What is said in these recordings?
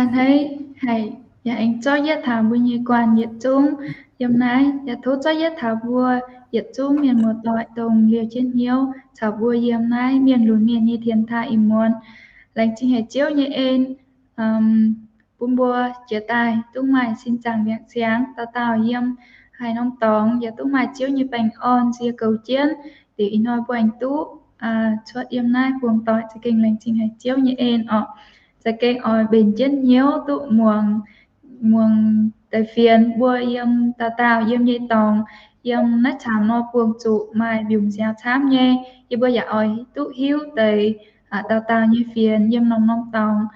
A'hneiv haic, yaac aengx zorqv yietv taux mbuo nyei guanh yietc zungv yiem naaiv, yaac tov zorqv yietv taux mbuo yietc zungv mienh muoz-doic, dongh liouh jienv hnyouv caux mbuo yiem naaiv mienh lunx mienh nyei dienx taaih ih muonz. Laengz zingh haic Ziouv nyei en, bun mbuo jiex daaih duqv maaih sin zaangc mbiaangc siangx dauh dauh yiem haaix norm dorngx, yaac duqv maaih Ziouv nyei baengh orn nzie goux jienv. Liuz ih hnoi mbuo aengx duqv cuotv yiem naaiv buangh doic, za'gengh laengz zingh haic Ziouv nyei en orqc. Za'gengh oix mbenc jienv hnyouv duqv muangx, muangx deix fienx mbuo yiem dauh dauh yiem nyei dorngx, yiem naaiv caangx nor buangh zuqc maaih mbiungc nziaaux camv nyei. Yie mbuo yaac oix duqv hiuv deix dauh dauh nyei fienx yiem norm-norm dorngx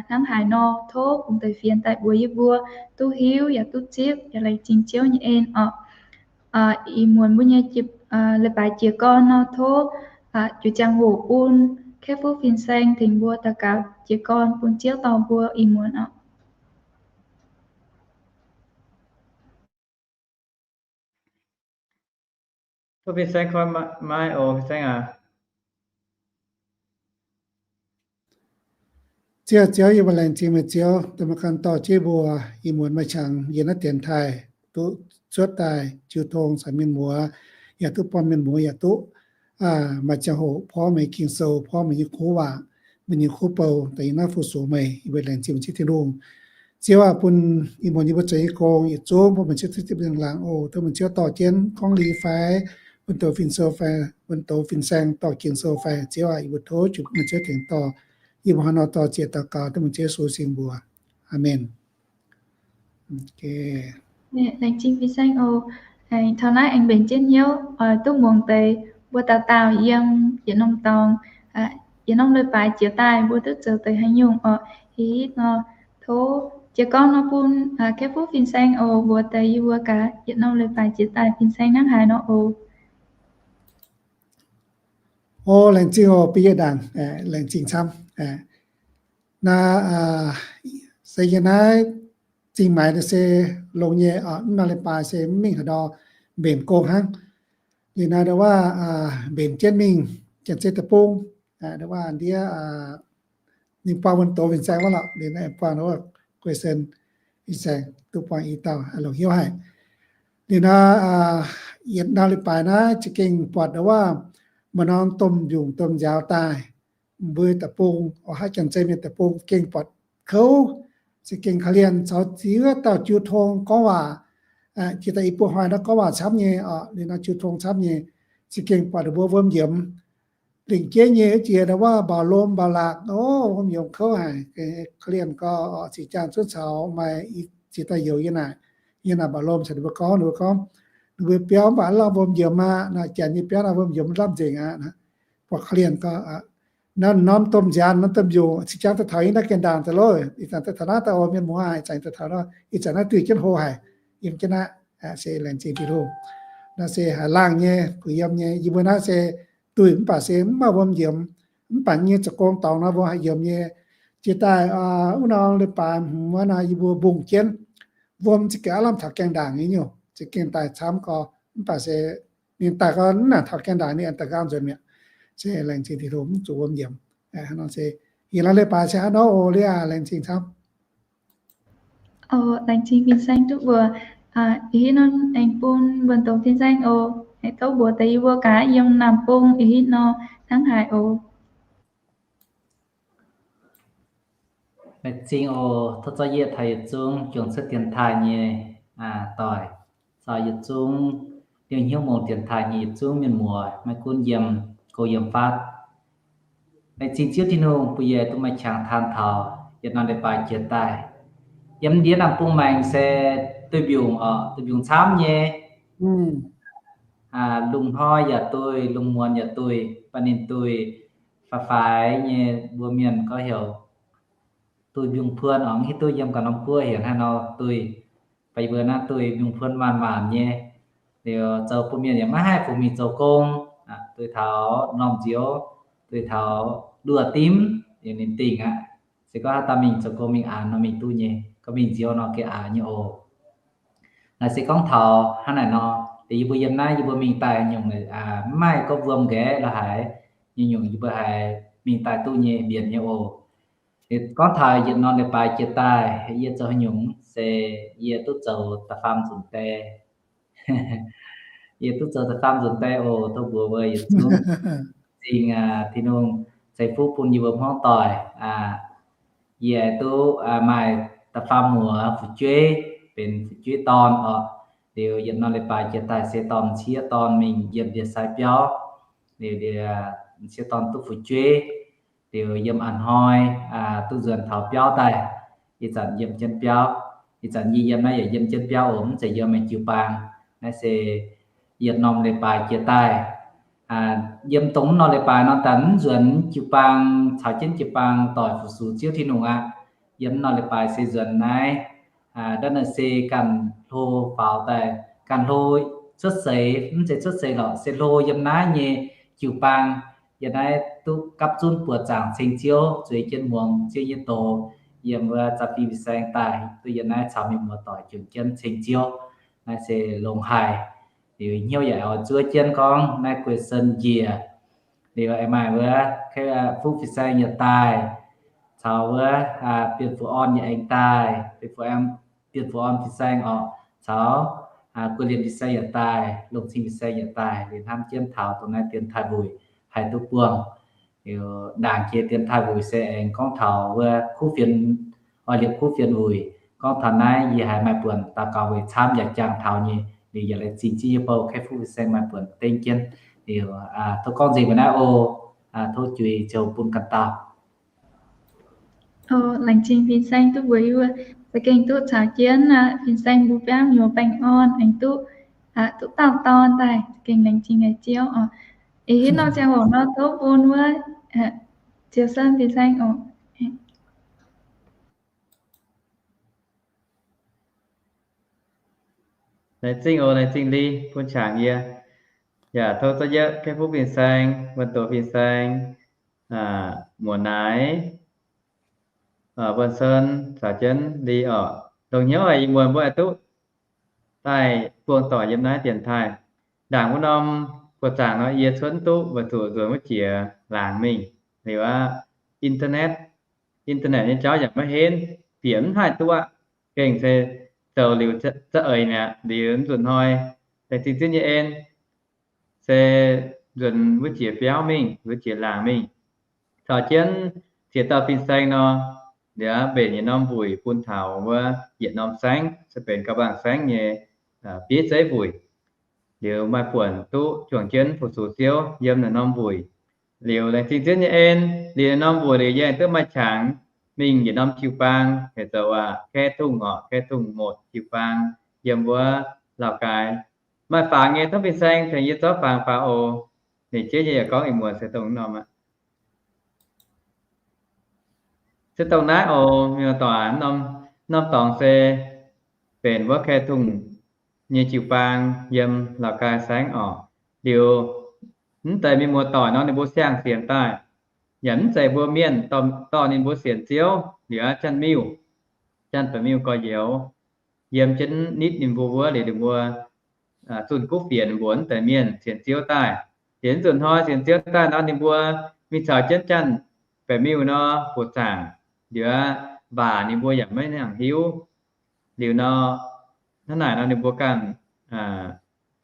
hnangv haaix nor. Tov bungx deix fienx daaih mbuox yie mbuo duqv hiuv yaac duqv zipv, yaac laengz zingh Ziouv nyei en orqc. Ih muonz mbuo nyei leiz-baaix jiez gorn nor, tov juov ziangh hoc bun Kaeqv Fuqv Fin-Saeng tengx mbuo daux gaux jiez gorn bun Ziouv dorh mbuo ih muonz orqc. Tov Fin-Saeng koi maiv oc, Fin-Saeng aac. Ziouv, Ziouv, yie mbuo laengz zingh meih Ziouv, dongh meih ganh dorh jienv mbuo ih muonz maaih qangx yiem naaiv dienx taaih duqv cuotv daaih jiu tong caux mienh muoz, yaac duqv buangh mienh muoz, yaac duqv maaih ziangh hoc porv meih Ging-Sou, porv meih nyei kuv waac, meih nyei kuv bou, daaih yiem naaiv fu-sux meih. Yie mbuo laengz zingh meih Ziouv Tin-Hungh. Ziouv aah, bun ih muonz yie mbuo zoux nyei gong yietc zungv bun meih Ziouv zipv zipv laangz oc. Tov meih Ziouv dorh jienv gorngv liuz fai, bun douz Fin-Sou fai, bun douz Fin-Saeng dorh Ging-Sou fai, Ziouv aah, yie mbuo tov zuqc bun meih Ziouv tengx dorh. Yie mbuo hnangv nor dorh ziec daux gaux dengv meih Ziouv Yesu singx mbuox. Aamen. Laengz zingh Fin-Saeng oc. Taux naaiv aengx mbenc jienv hnyouv oix duqv muangx deix mbuo dauh dauh yiem yietc norm dorngx, yietc norm leiz-baaix jiex daaih mbuo duqv zoux deix haaix nyungc orqc. Ih hitv nor, tov jiez gorn nor bun Kaeqv Fuqv Fin-Saeng oc, mbuox deix yie mbuo gaax yietc norm leiz-baaix jiex daaih Fin-Saeng hnangv haaix nor oc. O, laengz zingh oc, biei yie ndaangc, laengz zingh camv. Naaiv se yie naaiv zingh maaiz se longx nyei, mv norm leiz-baaix se mv mingh haaix ndau mbenc gong hnangv. Liuz naaiv ndau wuov mbenc jienv mingh Janx-Zei Deic-Bung, ndau wuov ndiev ninh buangh wuonh doz Fin-Saeng wuov lorqc, liuz naaiv buangh ndau wuov Guei-Sen Fin-Saeng duqv buangh i dauh longc hnyouv haic. Liuz naaiv yietc norm leiz-baaix naaiv za'gengh buatc ndau wuov maaih norm domh mbiungc domh nziaaux daaih mbuo deic-bung, oix haaix Janx-Zei Mienh deic-bung gengh buatc kouv, za'gengh korv-lienh caux ziex dauh jiu tong gorngv waac, jiex daaih i buo hnoi naaiv gorngv waac camv nyei oc, liuz nor jiu tong camv nyei, za'gengh buatc ninh mbuo wuom yiemx. Lingc jeiv nyei jiex ndau wuov mbaaux lom mbaaux laaqc, o, wuom yiemx kouv haic, korv-lienh gau oc. Cingx jaang zunv caux maaih ziex dauh youz yiem naaic, yiem naaic mbaaux lom caux ninh mbuo gorngv, ninh mbuo gorngv, ninh mbuo biauv mv baac aav lamh wuom yiemx aqv, naaic Janx nyei biauv naaiv wuom yiemx lamh nzengc aqv. Buatc korv-lienh gau, naaiv norm domh nziaaux, norm domh mbiungc, cingx jaang daaih taux yie naaiv gaengh ndaangc daaih loh, ih zanc daaih taux naaiv daaih oc mienh muoz, ih zanc daaih taux naaiv, ih zanc naaiv duih jienv hlo haic, yiem jienv naaiv, se laengz zingh Tin-Hungh. Naaiv se haaix laangh nyei, kuh yiem nyei, yie mbuo naaiv se duih mv baac se mv maaih wuom yiemx, mv baac nyei zoux gong dorngx nor mbuo haih yiemx nyei. Jiex daaih wuov norm leiz-baaix hmz wuov nor yie mbuo mbungh jienv, wuom za'gengh aav lamh taux gaengh ndaangc nyei nyungc, za'gengh daaih camv gau, mv baac se ninh daaih gau mv nangc taux gaengh ndaangc, ninh daaih nqaang nzuonx mi'aqv. Se laengz zingh Tin-Hungh mv zuqc wuom yiemx. Hnangv nor se, ih hnoi leiz-baaix se hnangv nor oc, liuz laengz zingh camv. O, laengz zingh Fin-Saeng duqv mbuox. Ih hitv nor aengx bun mbuonx dongz Fin-Saeng oc. Aengx tov mbuox deix yie mbuo gaax yiem naamh bung ih hitv nor hnangv haaix oc. Laengz zingh oc, tov zorqv yietv taux yietc zungv juangc cuotv dienx taaih nyei doic, caux yietc zungv liouh hnyouv mongh dienx taaih nyei yietc zungv mienh muoz, maiv gunv yiem gox yiem fatv. Laengz zingh Ziouv Tin-Hungh bun yie duqv maaih qangx taan taux yietc norm leiz-baaix jiex daaih. Yiem ndiev naamh bung maengx se duih mbiungc oc, duih mbiungc camv nyei. Lungh hnoi yaac duih, lungh muonz yaac duih, baac ninh duih faix-faix nyei. Mbuo mienh gorngv heuc duih mbiungc puon oc, mv hiuv duqv yiem ganh norm guoqv heuc haaix nor duih. Baac yie mbuo naaiv duih mbiungc puon maanc maanc nyei. Liuz zoux bun mienh yaac maiv haih fungx mingh zoux gong, duih taux normh nzioux, duih taux luoh dimv, ninh dingh aqv. Se gorngv haaix dauh mingh zoux gong mingh aanx nor mingh duqv nyei, gorngv mingh nzioux nor gengh aqc nyei oc. Naaiv se gorngv taux hnangv naaic nor, liuz yie mbuo yiem naaiv yie mbuo mingh daaih nyungc mv maaih gorngv wuom nqaeqv lorz haaix nyungc, yie mbuo haiz mingh daaih duqv nyei, mbienc nyei oc. Gorngv taux yietc norm leiz-baaix jiex daaih, yie zoux haaix nyungc se yie duqv zoux da'faam nzunc die. Yie duqv zoux da'faam nzunc die oc. Tov mbuox mbuo yietc zungv, zingh Tin-Hungh ceix fuqv bun yie mbuo hmuangv doic. Yie duqv maaih da'faam muoz fu'jueiv, benx fu'jueiv dorn oc. Liuz yietc norm leiz-baaix jiex daaih se dorh m'sieqv dorn mingh yiem ndie-sai biauv. Liuz ndie, m'sieqv dorn duqv fu'jueiv. Liuz yiem a'hnoi duqv nzuonx taux biauv daaih. Ih zanc yiem jienv biauv. Ih zanc yie yiem naaiv yaac yiem jienv biauv oc, mv zeiz yiem meih jiu-baang. Naaiv se yietc norm leiz-baaix jiex daaih. Yiem dongh mv norm leiz-baaix nor daaih mv nzuonx jiu-baang caux jienv jiu-baang doic fu-sux Ziouv Tin-Hungh aqv. Yiem mv norm leiz-baaix se nzuonx naaiv. Nda'naaiv se ganh hlo faaux daaih, ganh hlo cuotv seix, mv zeiz cuotv seix lorqc, se hlo yiem naaiv nyei jiu-baang. Yiem naaiv duqv gapv zunv buoz-zaangc ceng Ziouv, zueiz jienv muangx Ziouv nyei doz, yiem wuov za'fin fin-saeng daaih duqv yiem naaiv caux mienh muoz-doic jomc jienv ceng Ziouv. Naaiv se longx haic. Liuz hnyouv yaac oix zuov jienv gorngv naaiv guei sen njiec. Liuz aengx maaih wuov fuqv fin-saeng yaac daaih, caux wuov Bienh Fu Orn yaac aengx daaih, Bienh Fu Orn fin-saeng oc, caux Guoqv Lienh fin-saeng yaac daaih, Longc Cing fin-saeng yaac daaih, liuz hnamv jienv taux dongh naaiv dien taaih wuic haih duqv buangh. Liuz ndaangc jiex dien taaih wuic se aengx gorngv taux wuov kuv fienx, oix liepc kuv fienx wuic. Gorngv taux naaiv yie haiz maaih buonc daux gaux weic camv yaac jangx taux nyei. Liuz yaac laengz zingh Ziouv nyei bou Kaeqv Fuqv Fin-Saeng maaih buonc dengv jienv. Liuz tov gorngv nzengc mbuo naaiv oc. Tov juix ziouc bun ganh dauh. Laengz zingh fin-saeng duqv mbuox yie mbuo, za'gengh duqv caux jienv fin-saeng mbuo biauv mienh muoz baengh orn, aengx duqv, duqv dauh dorn daaih, za'gengh laengz zingh haic Ziouv oc. Ih hitv norm ziangh hoc nor tov bun wuov Ziouv Sen fin-saeng oc. Laengz zingh oc, laengz zingh Li bun qangx yie. Yaac tov zorqv yietv Kaeqv Fuqv fin-saeng, Wuonh Doz fin-saeng, Muoz Naaiv, Wuonh Sen caux jienv Li oc. Longx hnyouv haic ih muonz mbuo aengx duqv daaih buangh doic yiem naaiv dienx taaih. Ndaangc wuov norm buoz-zaangc nor yie cuotv duqv weic zuqc nzuonx wuov jiex laangz mingh. Liuz aqv, internet, internet nyei jauv yaac maiv henv, bieqc mv haih duqv aqv. Gengh se zoux liuz za'eix mi'aqv. Liuz nzunc hnoi laengz zingh Ziouv nyei en, se nzuonx wuov jiex biauv mingh, wuov jiex laangz mingh, caux jienv ziex dauh fin-saeng nor, liuz mbenc yietc norm wuic bun taux wuov yietc norm saengv, se benx gauh bangc saengv nyei bieiv zeiv wuic. Liuz maaih buonc duqv juangc jienv fu-sux Ziouv yiem naaiv norm wuic. Liuz laengz zingh Ziouv nyei en, liuz naaiv norm wuic liuz yie aengx duqv maaih qangx mingh yietc norm jiu-baang, heuc zoux aac Kaeqv Tungh oc, Kaeqv Tungh Motc jiu-baang, yiem wuov Laauc Gaai. Maaih fangx nyei tov fin-saeng tengx yie zorqv fangx faaux oc. Ninh jiex nyei yaac gorngv ih muonz se dongh norm aqv. Se dongh naaiv oc, mienh muoz-doic, norm dorngx se benx wuov Kaeqv Tungh nyei jiu-baang yiem Laauc Gaai saengv oc. Liuz mv deix mienh muoz-doic nor ninh mbuo siang-sienx daaih, yaac mv zeiz mbuo mienh dorh ninh mbuo sienx Ziouv. Liuz aqv, Janx-Miuh, Janx-Baeqc-Miuh gorx-youz yiem jienv nitv ninh mbuo wuov, liuz ninh mbuo zunh kuv fienx mbuox mv deix mienh sienx Ziouv daaih. Liuz nzunc hnoi sienx Ziouv daaih nor ninh mbuo mingh caux jienv Janx-Baeqc-Miuh nor buoqc zaangc. Liuz aqv, waac ninh mbuo yaac maiv nangc hiuv. Liuz nor, hnangv naaic nor ninh mbuo ganh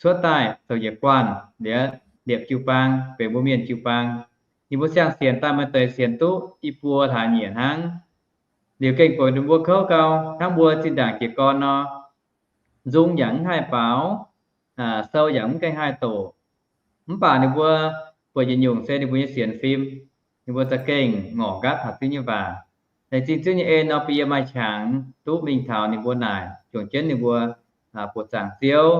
cuotv daaih zoux yietc guanh, liuz liepc jiu-baang, benx mbuo mienh jiu-baang. Ninh mbuo siang-sienx daaih maaih deix sienx duqv i buo hlaax nyieqc hnangv. Liuz gengh buatc ninh mbuo kouv gau hnangv mbuo zinh ndaangc jiez gorn nor, nzung yaac mv haih baaux, sou yaac mv gaengh haih doqc. Mv baac ninh mbuo buatc yietc nyungc se ninh mbuo nyei sienx fim, ninh mbuo za'gengh ngorc nqaatv taux Ziouv nyei waac. Laengz zingh Ziouv nyei en nor, bun yie maaih qangx duqv mingh taux ninh mbuo naaic, juangc jienv ninh mbuo buoqc zaangc Ziouv.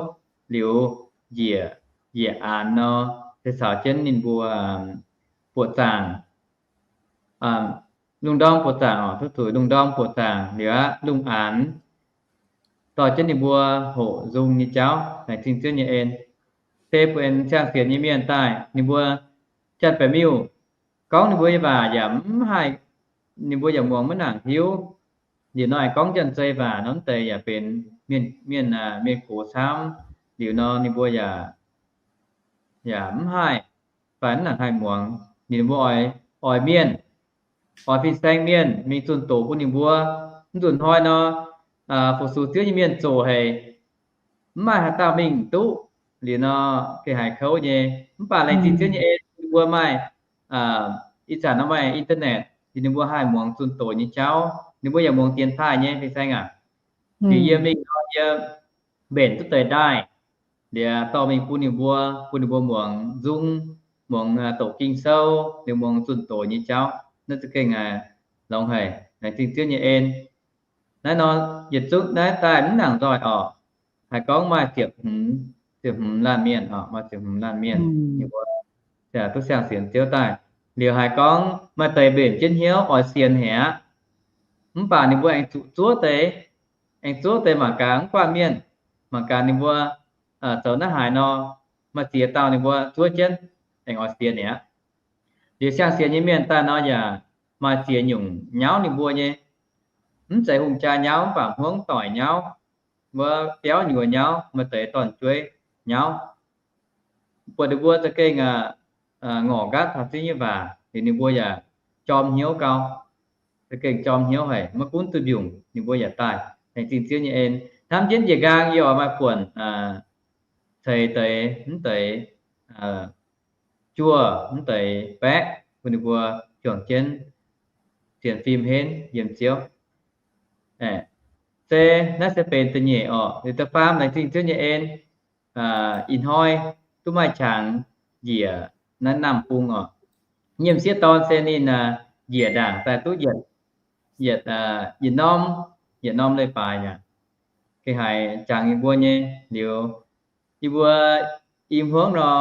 Liuz njiec, njiec aanx nor, se caux jienv ninh mbuo buoqc zaangc, lungh ndorm buoqc zaangc oc, duqv zuqc lungh ndorm buoqc zaangc liuz aqv, lungh aanx dorh jienv ninh mbuo hoqc nzung nyei jauv. Laengz zingh Ziouv nyei en. Se benx siang-sienx nyei mienh daaih, ninh mbuo Janx-Baeqc-Miuh gorngv ninh mbuo nyei waac yaac mv haih, ninh mbuo yaac muangx maiv nangc hiuv. Liuz nor aengx gorngv Janx-Zei waac nor, mv deix yaac benx mienh, mienh, mienh gox camv. Liuz nor ninh mbuo yaac, yaac mv haih, fai mv nangc haih muangx. Ninh mbuo oix, oix mienh oix fin-saeng mienh mingh zunh doz bun ninh mbuo. Mv nzunc hnoi nor, fu-sux Ziouv nyei mienh zoqc haic, mv maaih haaix dauh mingh duqv. Liuz nor, gengh haiz kouv nyei. Mv baac laengz zingh Ziouv nyei en, ninh mbuo maaih, ih zanc nor maaih internet, liuz ninh mbuo haih muangx zunh doz nyei jauv, ninh mbuo yaac muangx dienx taaih nyei, fin-saeng aac. Liuz yie mingh nor, yie mbenc duqv deix ndaaih, liuz dorh mingh bun ninh mbuo, bun ninh mbuo muangx nzung, muangx doqc Ging-Sou, liuz muangx zunh doz nyei jauv. Naaiv za'gengh longx haic, laengz zingh Ziouv nyei en. Naaiv nor, yietc zungv naaiv daaih mv nangc nzoih orqc. Haiz gorngv maaih ziepc hmz, ziepc hmz laanh mienh orqc, maaih ziepc hmz laanh mienh, ninh mbuo duqv siang-sienx Ziouv daaih. Liuz haiz gorngv maaih deix mbenc jienv hnyouv oix sienx haic aqv. Mv baac ninh mbuo aengx zuqc zuov deix, aengx zuov deix mangc gaax mv guanh mienh, mangc gaax ninh mbuo zoux naaiv haaix nor, maaih ziex dauh ninh mbuo zuov jienv aengx oix sienx aqv. Liuz siang-sienx nyei mienh daaih nor yaac maaih ziex nyungc nyauv ninh mbuo nyei. Mv zeiz hungh jaa nyauv mv baac hmuangv doic nyauv, wuov biauv nyuoz nyauv, maaih deix dorn-jueiv nyauv. Buatc ninh mbuo za'gengh ngorc nqaatv taux Ziouv nyei waac, liuz ninh mbuo yaac jorm hnyouv gau. Za'gengh jorm hnyouv haic, maiv gunv duih mbiungc ninh mbuo yaac daaih. Laengz zingh Ziouv nyei en. Hnamv jienv njiec nqaang yie oix maaih buonc ceix deix mv deix juoh, mv deix baeqv bun ninh mbuo juangc jienv sienx fim henv yiem Ziouv. Se naaiv se benx da'nyeic orqc. Liuz da'faam laengz zingh Ziouv nyei en, ih hnoi duqv maaih qangx njiec naaiv Namh Bung orqc. Nyiemc sieqv dorn se ninh njiec ndaangc daaih duqv yietc, yietc, yietc norm, yietc norm leiz-baaix aqv. Gengh haiz jangx yie mbuo nyei. Liuz yie mbuo i hmuangv nor,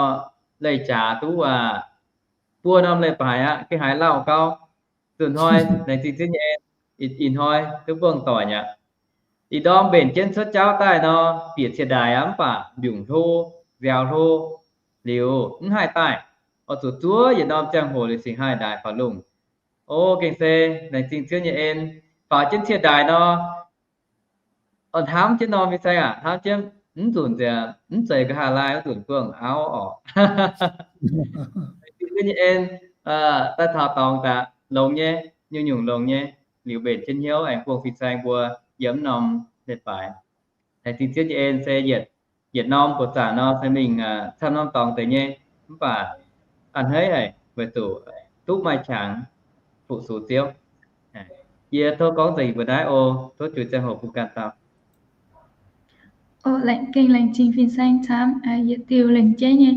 leih jaax duqv aac, buo norm leiz-baaix aqv. Gengh haiz lauh gau. Nzunc hnoi laengz zingh Ziouv nyei en, ih hnoi duqv buangh doic aqv. Ih ndorm mbenc jienv cuotv jauv daaih nor, bieqc cie-ndaaix aqv, mv baac mbiungc hlo, nziaaux hlo. Liuz mv haih daaih, oix zuqc zuov yietc norm ziangh hoc liuz cingx haih ndaaix faaux lungh. O, gengh se laengz zingh Ziouv nyei en, faaux jienv cie-ndaaix nor, oix hnamv jienv norm fin-saeng aac, hnamv jienv mv nzunc nziex mv zeiz nqa'haav laai wuov nzunc buangh auv orqc. Laengz zingh Ziouv nyei en, daaih taux dorngx daaih longx nyei, nyungc-nyungc longx nyei. Liuz mbenc jienv hnyouv aengx buangh fin-saeng mbuo yiem mv norm leiz-baaix. Laengz zingh Ziouv nyei en se yietc, yietc norm buoqc zaangc nor se mingh camv norm dorngx deix nyei, mv baac a'hneiv haic weic zuqc duqv maaih qangx fu-sux Ziouv. Yie tov gorngv za'gengh mbuo naaiv oc. Tov jiex ziangh hoc bun ganh dauh. O, laengz, gengh laengz zingh fin-saeng camv. Yietc diuh laengz jeiv nyei,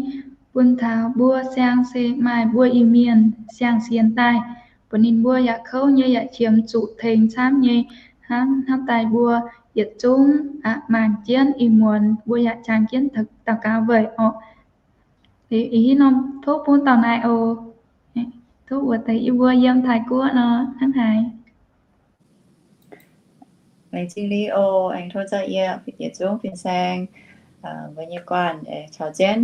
bun taux mbuo siang se maaih mbuo Iu-Mienh siang-sienx daaih, buatc ninh mbuo yaac kouv nyei, yaac qiemx zuqc tengx camv nyei. Hnamv, hnamv daaih mbuo yietc zungv mangc jienv ih muonz mbuo yaac jangx jienv daux gaux weic orqc. Ih hnoi tov bun dauh naaic oc. Tov wuov deix yie mbuo yiem Taiv-Guoqv nor hnangv haaix. Laengz zingh Li oc, aengx tov za'gengh yietc zungv fin-saeng, mbuo nyei guanh caux jienv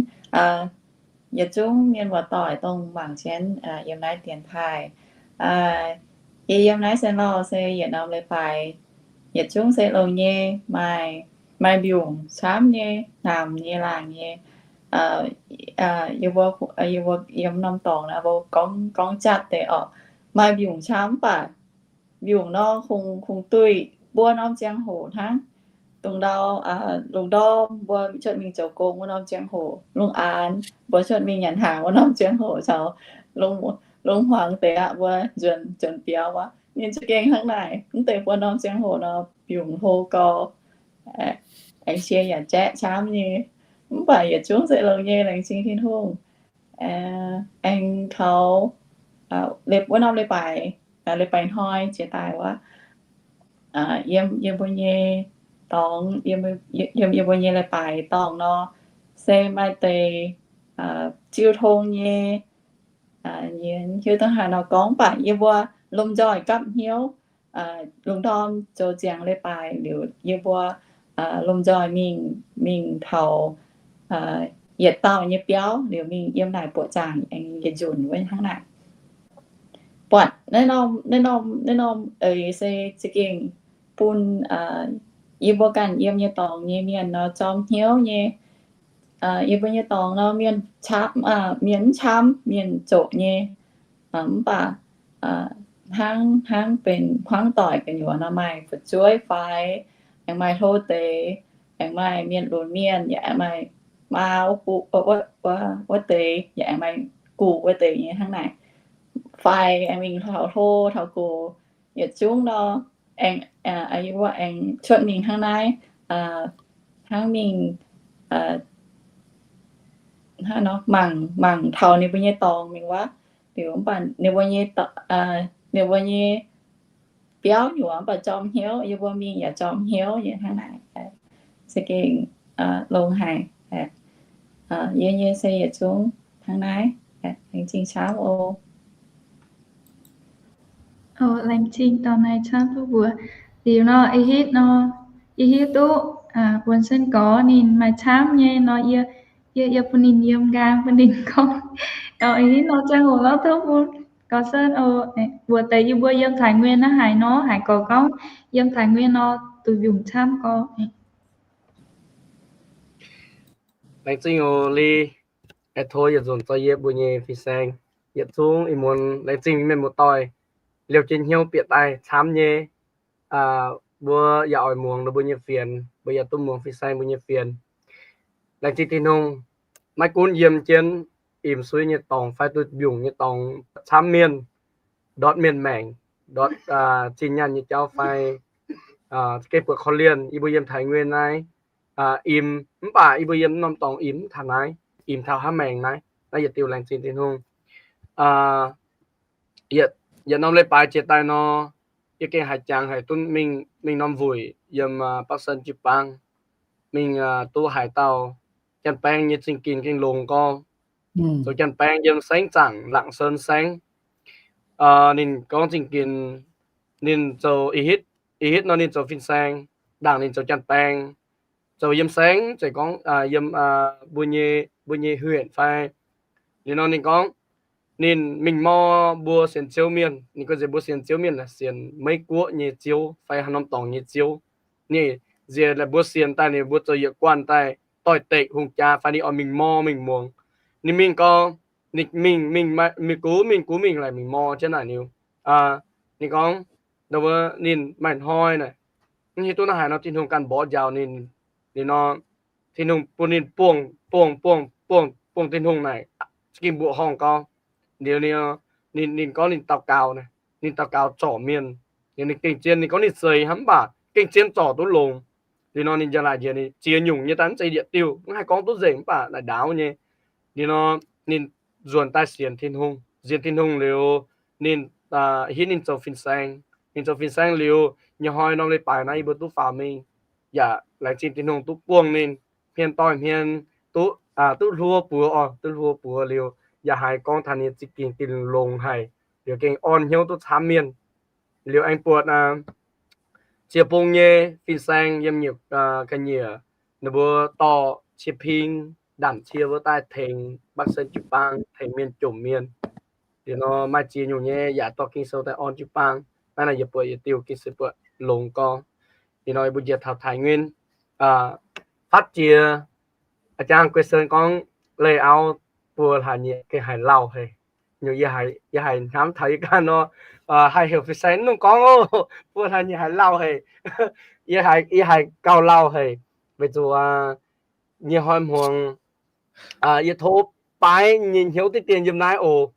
yietc zungv mienh muoz-doic dongh mangc jienv yiem naaiv dienx taaih. Yie yiem naaiv Saint Lawrence se yietc norm leiz-baaix, yietc zungv se longx nyei, maaih, maaih mbiungc camv nyei, namx nyei, laangc nyei. Yie mbuo, yie mbuo yiem norm dorngx naaiv mbuo gorngv, gorngv jatv deix orqc, maaih mbiungc camv mv baac mbiungc nor kungx, kungx duih buo norm ziangh hoc hnangv. Dongh ndau, lungh ndorm mbuo cuotv mingh zoux gong wuov norm ziangh hoc, lungh aanx mbuo cuotv mingh nyanc hnaangx wuov norm ziangh hoc caux lungh hmuangx deix aqv, mbuo nzuonx, nzuonx biaux wuov, ninh za'gengh hnangv naaic. Mv deix buo norm ziangh hoc nor, mbiungc hlo gau, aengx cie yaac jaeqv camv nyei. Mv baac yietc zungv se longx nyei, laengz zingh Tin-Hungh. Aengx taux wuov norm leiz-baaix, leiz-baaix hnoi jiex daaih wuov, yiem, yiem mbuo nyei dorngx, yiem, yiem mbuo nyei leiz-baaix dorngx nor, se maaih deix jiu tong nyei, hiuv duqv haaix nor gorngv, mv baac yie mbuo lomh nzoih gapv hnyouv, lungh ndorm zoux ziangx leiz-baaix liuz, yie mbuo lomh nzoih mingh, mingh taux yietc dauh nyei biauv liuz mingh yiem naaic buoqc zaangc aengx yietc nzunc wuov hnangv naaic. Buatc naaiv norm, naaiv norm, naaiv norm eix se za'gengh bun yie mbuo ganh yiem nyei dorngx nyei mienh nor jorm hnyouv nyei. Yie mbuo nyei dorngx nor mienh camv, mienh mv camv, mienh zoqc nyei. Mv baac hnangv, hnangv benx hmuangv doic gu'nyuoz nor maaih fu'jueiv fai aengx maaih hlo deix, aengx maaih mienh lunx mienh, yaac aengx maaih maa wuov, wuov deix, yaac aengx maaih guqc wuov deix nyei hnangv naaic. Fai aengx mingh taux hlo taux guqc yietc zungv nor, aengx, aengx cuotv mingh hnangv naaiv, hnangv mingh, hnangv nor mangc, mangc taux ninh mbuo nyei dorngx mingh wuov. Liuz mv baac ninh mbuo nyei, ninh mbuo nyei biauv nyuoz mv baac jorm hnyouv, yie mbuo mingh yaac jorm hnyouv nyei hnangv naaic. Se gengh longx haic. Yie nyei se yietc zungv hnangv naaiv. Laengz zingh camv oc. Laengz zingh dorh naaiv camv duqv mbuox. Liuz nor, ih hitv nor, ih hitv duqv Wuonh Sen Gorx ninh maaih camv nyei nor, yie, yie bun ninh yiem nqaang bun ninh gorngv. Ih hitv nor ziangh hoc lorz tov bun Gorx Sen oc. Mbuox deix yie mbuo yiem Taiv Nguyen naaiv haic nor, haiz gorx gorngv yiem Taiv Nguyen nor duqv mbiungc camv gorx. Laengz zingh oc Li, aengx tov yietc nzunc zoux yie mbuo nyei fin-saeng yietc zungv ih muonz laengz zingh mienh muoz-doic liouh jienv hnyouv bieqc daaih camv nyei. Mbuo yaac oix muangx ninh mbuo nyei fienx, mbuo yaac duqv muangx fin-saeng mbuo nyei fienx. Laengz zingh Tin-Hungh, maiv gunv yiem jienv imx suiv nyei dorngx fai duqv mbiungc nyei dorngx camv mienh, ndortv mienh maengc, ndortv zinh nyaanh nyei jauv fai za'gengh buatc korv-lienh yie mbuo yiem Taiv Nguyen naaiv imx, mv baac yie mbuo yiem norm dorngx imx mv taux naaiv, imx taux hnangv maengc naaiv, naaiv yietc diuh laengz zingh Tin-Hungh. Yietc norm leiz-baaix jiex daaih nor, yie gengh haiz jangx haic, duqv mingh, mingh norm wuic yiem Bắc Sơn jiu-baang, mingh duqv haaix dauh janx-baeng nyei zingh ginh gengh longx gorngv, zoux janx-baeng yiem saengv zaangc Lạng Sơn saengv. Ninh gorngv zingh ginh, ninh zoux ih hitv, ih hitv nor ninh zoux fin-saeng, ndaangc ninh zoux janx-baeng, zoux yiem saengv, zeiz gorngv yiem mbuo nyei, mbuo nyei huyện fai. Liuz nor ninh gorngv ninh mingh mor mbuo sienx Ziouv mienh, ninh gorngv nziex mbuo sienx Ziouv mienh sienx Meiv Guoqv nyei ziouv fai haaix norm dorngx nyei ziouv. Ninh nziex laaix mbuo sienx daaih, ninh mbuo zoux yietc guanh daaih doix-dekc hungh jaa fai ninh oix mingh mor mingh muangx. Ninh mingh gorngv, ninh mingh, mingh, mingh gux, mingh gux mingh laaic mingh mor jienv naaic liuz, ninh gorngv, ninh maaih hnoi naaic, mv hiuv duqv naaiv haaix nor Tin-Hungh ganh mborqv njaaux ninh. Liuz nor Tin-Hungh bun ninh buangh, buangh, buangh, buangh, buangh Tin-Hungh naaic, za'gengh mbuoqc horngh gau. Liuz ninh, ninh gorngv ninh daux gaux, ninh daux gaux zorc mienh. Liuz ninh gengh zien, ninh gorngv ninh zeiz hnangv mv baac gengh zien zorc duqv longx. Liuz nor ninh njang-laaic njiec, ninh ziex nyungc nyei daaih mv zeiz yietc diuh, mv haih gorngv duqv nzengc mv baac naaic ndaauv nyei. Liuz nor ninh nzuonx daaih sienx Tin-Hungh, sienx Tin-Hungh liuz, ninh hitv ninh zoux fin-saeng. Ninh zoux fin-saeng liuz, nyei hnoi norm leiz-baaix naaiv yie mbuo duqv faaux mingh, yaac laengz zingh Tin-Hungh duqv buangh ninh hmien doix hmien duqv, duqv hluo buoz oc, duqv hluo buoz liuz, yaac haiz gorngv taux ninh zingh ginh gengh longx haic, liuz gengh orn hnyouv duqv camv mienh. Liuz aengx buatc Ziex Bung nyei fin-saeng yiem nyeic ga'nyiec, ninh mbuo dorh cie ping, ndanc cie wuov daaih tengx Bắc Sơn jiu-baang, tengx mienh jomc mienh. Liuz nor maaih ziex nyungc nyei yaac dorh Ging-Sou daaih orn jiu-baang. Naaiv naaic yie buatc yietc diuh Ging-Sou buatc longx gorngv. Liuz nor yie mbuo njiec taux Taiv Nguyen, fatv jiex, a'jang Guei Sen gorngv leih auv buo hlaax nyieqc gengh haiz lauh haic. Nyungc yie haiz hnamv taux yie ganh nor, haih heuc fin-saeng mv dungx gorngv oc, buo hlaax nyieqc haiz lauh haic. Yie haiz gauh lauh haic, weic zuqc nyei hnoi hmuangx yie tov baaix nyei hnyouv diqv dien yiem naaiv oc.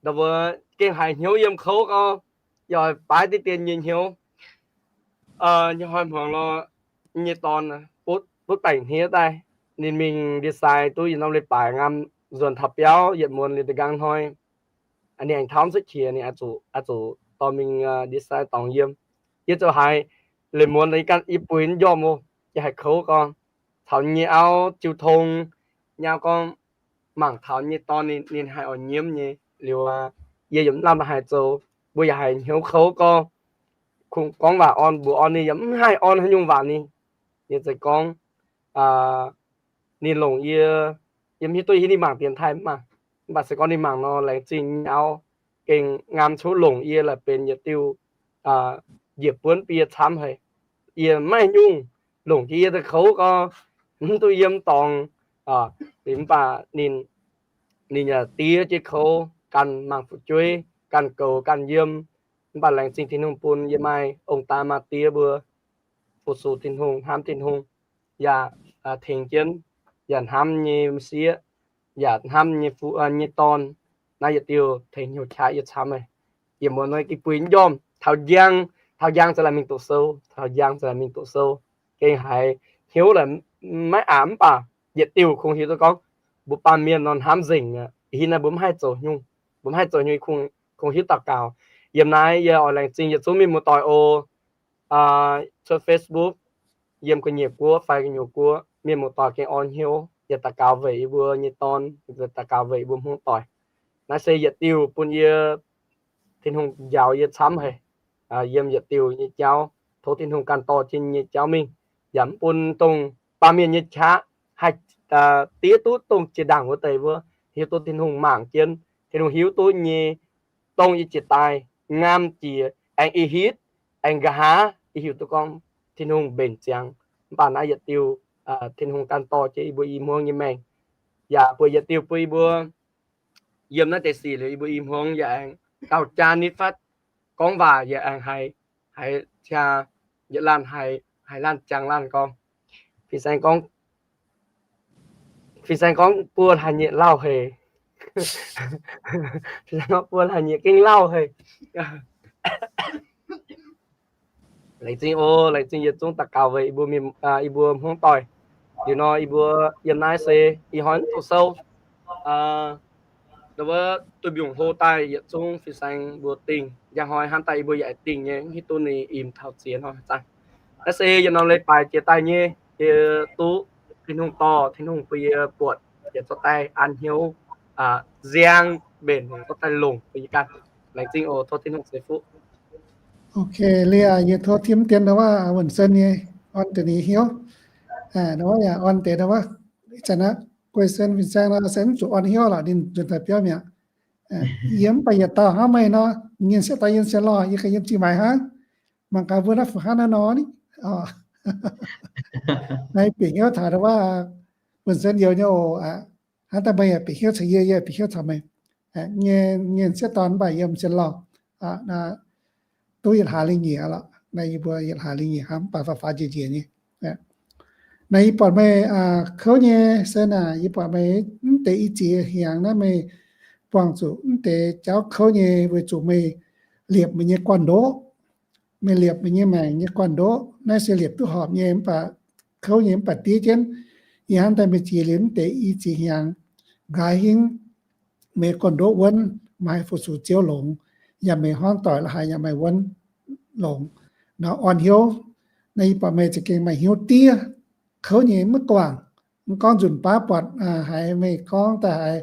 Ndau wuov gengh haiz hnyouv yiem kouv gorngv, yie oix baaix diqv dien nyei hnyouv. Nyei hnoi hmuangx lorqc, nyei dorn butv baengc hniev daaih, ninh mingh ndie-sai duqv yietc norm leiz-baaix ngaam nzuonx taux biauv yietc muonz liuz da'nqaang hnoi, ninh aengx taux mv cuotv qiex, ninh oix zuqc dorh mingh ndie-sai dorngx yiem. Yie zoux haaix, leiz muonz yie buix njormh oc, yie haiz kouv gorngv, caux nyei auv jiu tong, nyei auv gorngv mangc taux nyei dorn ninh haih oix nyiemv nyei liuz, yie yaac mv lamh haaix zoux, mbuo yaac haiz hnyouv kouv gorngv, kungx gorngv waac orn mbuox orn ninh yaac mv haih orn haaix nyungc waac ninh. Yie zeiz gorngv ninh longc yie, yie mv hiuv duqv yie hiuv ninh mangc dienx taaih mv baac, mv baac se gorngv ninh mangc nor laengz zingh nyei auv gengh ngaam cuotv longc yie laaix benx yietc diuh njiec buonv bun yie camv haic. Yie maiv nyungc longc jienv yie daaih kouv gorngv mv duqv yiem dorngx, mv baac ninh, ninh yaac diev jienv kouv, ganh mangc fu'jueiv, ganh goux ganh yiem, Mv baac laengz zingh Tin-Hungh bun yie maaih ong-daa maa-die mbuo fu-sux Tin-Hungh, hnamv Tin-Hungh, yaac tengx jienv, yaac hnamv nyei m'sieqv, yaac hnamv nyei fu, nyei dorn. Naaiv yietc diuh tengx hnyouv qaqv yie camv haic. Yie muonz nor gengh buix njormh taux njang, taux njang za'gengh mingh doqc sou, taux njang za'gengh mingh doqc sou, gengh haiz hnyouv la'maiv aqc. Mv baac yietc diuh kungx hiuv duqv gorngv mbuo baamh mienh nor hnamv nzengc aqv. Ih hnoi mbuo mv haih zoux nyungc, mbuo mv haih zoux nyungc, kungx hiuv daux gaux. Yiem naaiv yie oix laengz zingh yietc zungv mienh muoz-doic oc, cuotv Facebook, yiem ga'nyiec guoqv fai gu'nyuoz guoqv, mienh muoz-doic gengh orn hnyouv yaac daux gaux weic yie mbuo nyei dorn, daux gaux weic yie mbuo hmuangv doic. Naaiv se yietc diuh bun yie, Tin-Hungh njaaux yie camv haic. Yiem yietc diuh nyei jauv, tov Tin-Hungh ganh dorh jienv nyei jauv mingh, yaac mv bun dongh baamh mienh nyei qaqv haih diev duqv dongh jiex ndaangc wuov deix wuov, hiuv duqv Tin-Hungh mangc jienv, Tin-Hungh hiuv duqv nyei, dongh yie jiex daaih ngamv jiex aengx ih hitv, aengx nqa'haav yie hiuv duqv gorngv Tin-Hungh mbenc ziangx. Mv baac naaiv yietc diuh Tin-Hungh ganh dorh jienv yie mbuo i hmuangv nyei maengc, yaac buatc yietc diuh bun yie mbuo yiem naaiv deix sic liuz yie mbuo i hmuangv yaac aengx gauh jaa nitv fatv, gorngv waac yaac aengx haiz, haiz qaqv, yietc laanh haiz, haiz laanh jangx laanh gorngv. Fin-saeng gorngv, fin-saeng gorngv buo hlaax nyieqc lauh haic. Fin-saeng gorngv buo hlaax nyieqc gengh lauh haic. Laengz zingh oc, laengz zingh yietc zungv daux gaux weic yie mbuo, yie mbuo hmuangv doic. Liuz nor yie mbuo yiem naaiv se ih hnoi mv doqc sou, ndau wuov duih mbiungc hlo daaih yietc zungv fin-saeng mbuo dingh. Njang hnoi hnamv daaih yie mbuo yaac dingh nyei, mv hiuv duqv ninh im taux ziex hnoi zaangc. Naaiv se yietc norm leiz-baaix jiex daaih nyei, yie duqv Tin-Hungh dorh, Tin-Hungh bun yie buatc, yie zorqv daaih an hnyouv nziang mbenc, zorqv daaih longc bun yie ganh. Laengz zingh oc, tov Tin-Hungh ceix fuqv. Ok, liuz yie tov tim dien ndau wuov Wuonh Sen nyei orn deix ninh hnyouv. Ndau wuov yaac orn deix ndau wuov, ih zanc naaiv Guei Sen, Fin-saeng nor se mv zuqc orn hnyouv lorqc, ninh nzuonx daaih biauv mi'aqv. Yie mv baac yietc dauh hnangv meih nor, nyienh sieqv dauh nyienh sieqv lorh, yie ganh yiem Zingh Maaic hnangv. Mangc gaax mbuo naaiv fu hnangv naaiv nor ni. Naaiv bieqc hnyouv taux ndau wuov Wuonh Sen youz nyei oc. Hnangv daaih meih yaac bieqc hnyouv caux yie, yie bieqc hnyouv caux meih. Nyienh sieqv dorn mv baac yiem sieqv lorh, duqv yietc hlaax lingh nyeic lorqc. Naaiv yie mbuo yietc hlaax lingh nyeic hnangv, mv baac faaux faaux njiec njiec nyei. Naaiv yie buatc meih kouv nyei se naaic, yie buatc meih mv deix i ziex hnyangx naaiv meih buangh zuqc mv deix jauv kouv nyei weic zuqc meih liepc meih nyei gorn-ndoqv. Meih liepc meih nyei maengc nyei gorn-ndoqv. Naaiv se liepc duqv horpc nyei mv baac kouv nyei mv baac diev jienv. Ih hnangv daaih meih jiex liuz mv deix i ziex hnyangx, nqa'haav hingv meih gorn-ndoqv wuonv, maaih fu-sux Ziouv longx, yaac meih hmuangv doic la'haaix yaac maaih wuonv longx. Nor orn hnyouv, naaiv yie buatc meih za'gengh maaih hnyouv diev, kouv nyei maiv guangc. Mv gorngv nzunc baav buatc haiz meih gorngv daaih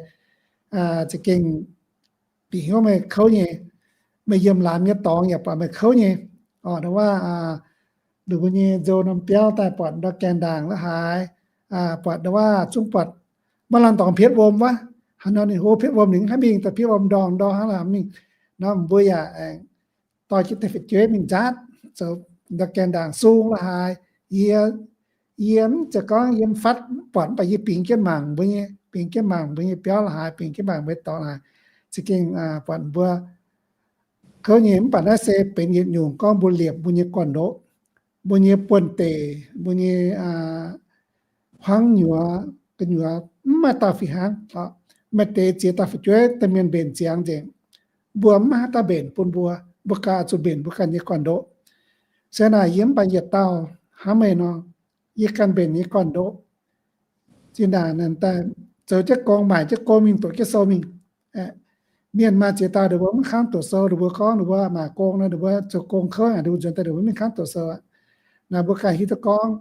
haiz za'gengh bieqc hnyouv meih kouv nyei. Meih yiem laamz nyei dorngx yaac buatc meih kouv nyei. Orqc, ndau wuov, ninh mbuo nyei nzou norm biauv daaih buatc ndau gaengh ndaangc la'haaix, buatc ndau wuov zungv buatc maiv lamh dorngx pietv wuom wuov. Hnangv nor ninh hlo pietv wuom ninh mv haih mingh, daaih pietv wuom ndorngh ndorngh hnangv la'haaix mingh. Nor mbuo yaac aengx dorh jienv deix fu'jueiv mingh nzaatv zoux ndau gaengh ndaangc sung la'haaix. Yie, yie mv zeiz gorngv yiem fatv buatc mv baac yie bingx jienv mangc mbuo nyei, bingx jienv mangc mbuo nyei biauv la'haaix, bingx jienv mangc mbuo nyei dorngx la'haaix, za'gengh buatc mbuo kouv nyei. Mv baac naaiv se benx yietc nyungc gorngv mbuo liepc mbuo nyei gorn-ndoqv, mbuo nyei buonh deic, mbuo nyei hmuangv nyuoz gu'nyuoz mv maaih dauh fih hnangv. Maaih deix ziex dauh fu'jueiv daaih mienh mbenc ziangx nzengc. Mbuo mv maaih haaix dauh mbenc bun mbuo, mbuo ganh oix zuqc mbenc mbuo ganh nyei gorn-ndoqv. Se naaic yie mv baac yietc dauh hnangv meih nor, yie ganh mbenc nyei gorn-ndoqv. Zinh ndaangc daaih zoux jienv gong, maaic jienv gong mingh doqc jienv sou mingh. Mienh maaih ziex dauh ninh mbuo mv kangv doqc sou, ninh mbuo gorngv ninh mbuo maaic gong nor, ninh mbuo zoux gong kouv aqv, ninh mbuo nzuonx daaih ninh mbuo mv kangv doqc sou aqv. Naaiv mbuo ganh hiuv duqv gorngv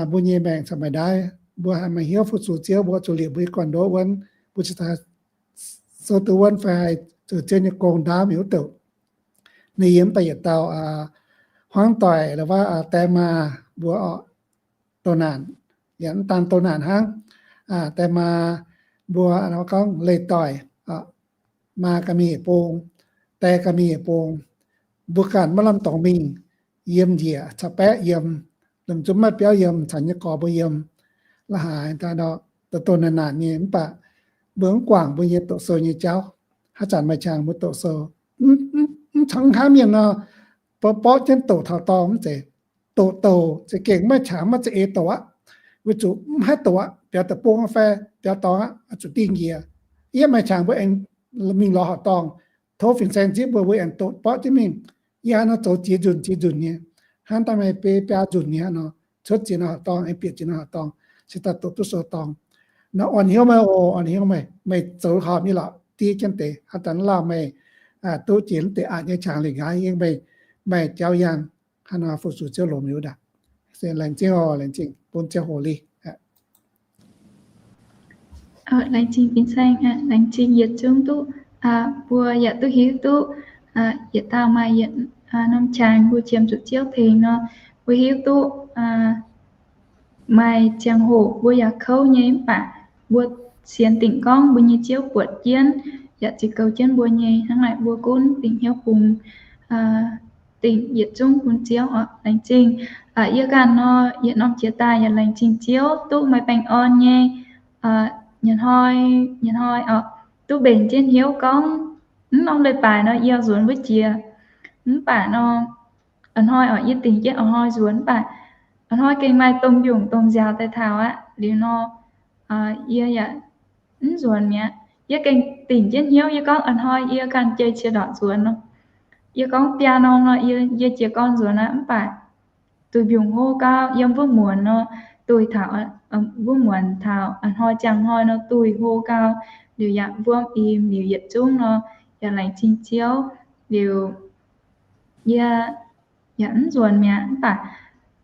mbuo nyei maengc caux maengc ndaaiv, mbuo haih maaih hnyouv fu-sux Ziouv, mbuo zuqc liepc mbuo nyei gorn-ndoqv wuonv, mbuo cingx daaih sou duqv wuonv fai haih zoux Ziouv nyei gong ndaauv mingh wuov douc. Ninh yie mv baac yietc dauh hmuangv doic, wuov die maa mbuo orqc, doh naanc, yaac mv daan doh naanc hnangv. Die maa mbuo gorngv leih doic, maa ganh mingh yietc bung, die ganh mingh yietc bung, mbuo ganh maiv lamh dorngx mingh, yiem njiec caux baeqv yiem, lomh nzunc maaih biauv yiem, caux nyei gorx mbuo yiem, la'haaix daaih nor, doh doh naanc naanc nyei. Mv baac mbuo mv guangc mbuo nyei doqc sou nyei jauv. Haaix zanc maaih qangx mbuo doqc sou, mv, mv, mv Cangv hnangv mienh nor, borqv jienv doqc taux dorngh mv zeiz, doqc douc za'gengh maiv maaih qangx maiv za'eix doqc aqv, weic zuqc mv haih doqc aqv, biaux deic-bung fai biaux dorngh aqv, zuqc dingh njiec. Yie maaih qangx mbuo aengx mingh lorz horqc dorngh, tov fin-saeng zipv mbuo, mbuo aengx doqc borqv jienv mingh. Yie hnangv nor zoux ziex nzunc ziex nzunc nyei, hnangv daaih meih biaa nzunc nyei hnangv nor, cuotv ziex norm horqc dorngh, aengx bieqc ziex norm horqc dorngh, se daaih doqc duqv sou dorngh. Nor orn hnyouv meih oc, orn hnyouv meih, meih zoux horpc nyei lorqc, diev jienv deix. Hnangv daaih laaih meih duqv jiex mv deix aqc nyei qangx lingc aqv, yie meih, meih jauv yangh hnangv nor fu-sux Ziouv longx liuz daaih. Se laengz zingh oc, laengz zingh bun ziangh hoc lih. Laengz zingh fin-saeng, laengz zingh yietc zungv duqv, mbuo yaac duqv hiuv duqv yietc dauh maaih yietc norm qangx mbuo qiemx zuqc Ziouv tengx nor, mbuo hiuv duqv maaih ziangh hoc mbuo yaac kouv nyei, mv baac mbuo sienx dingc gorngv mbuo nyei Ziouv buatc jienv yaac ziux goux jienv mbuo nyei. Hnangv naaic mbuo gunv dingc hnyouv bungx dingc yietc zungv bun Ziouv oc. Laengz zingh. Yie ganh nor, yietc norm jiex daaih yaac laengz zingh Ziouv duqv maaih baengh orn nyei, nyanc hnoi, nyanc hnoi oc, duqv mbenc jienv hnyouv gorngv mv norm leiz-baaix nor yie nzuonx wuov jiex, mv baac nor a'hnoi oc, yie dingc jienv a'hnoi nzuonx, mv baac a'hnoi gengh maaih domh mbiungc domh nziaaux daaih taux aqv. Liuz nor, yie yaac mv nzuonx mi'aqv. Yie gengh dingc jienv hnyouv, yie gorngv a'hnoi yie ganh jei qiex ndorqc nzuonx nor. Yie gorngv biaa norm nor, yie jiez gorn nzuonx aqv, mv baac duih mbiungc hlo gau, yiem wuov muonz nor, duih taux, wuov muonz taux a'hnoi ziangh hnoi nor duih hlo gau, liuz yaac mbuo im liuz yietc zungv nor, yaac laengz zingh Ziouv, liuz yie yaac mv nzuonx mi'aqv. Mv baac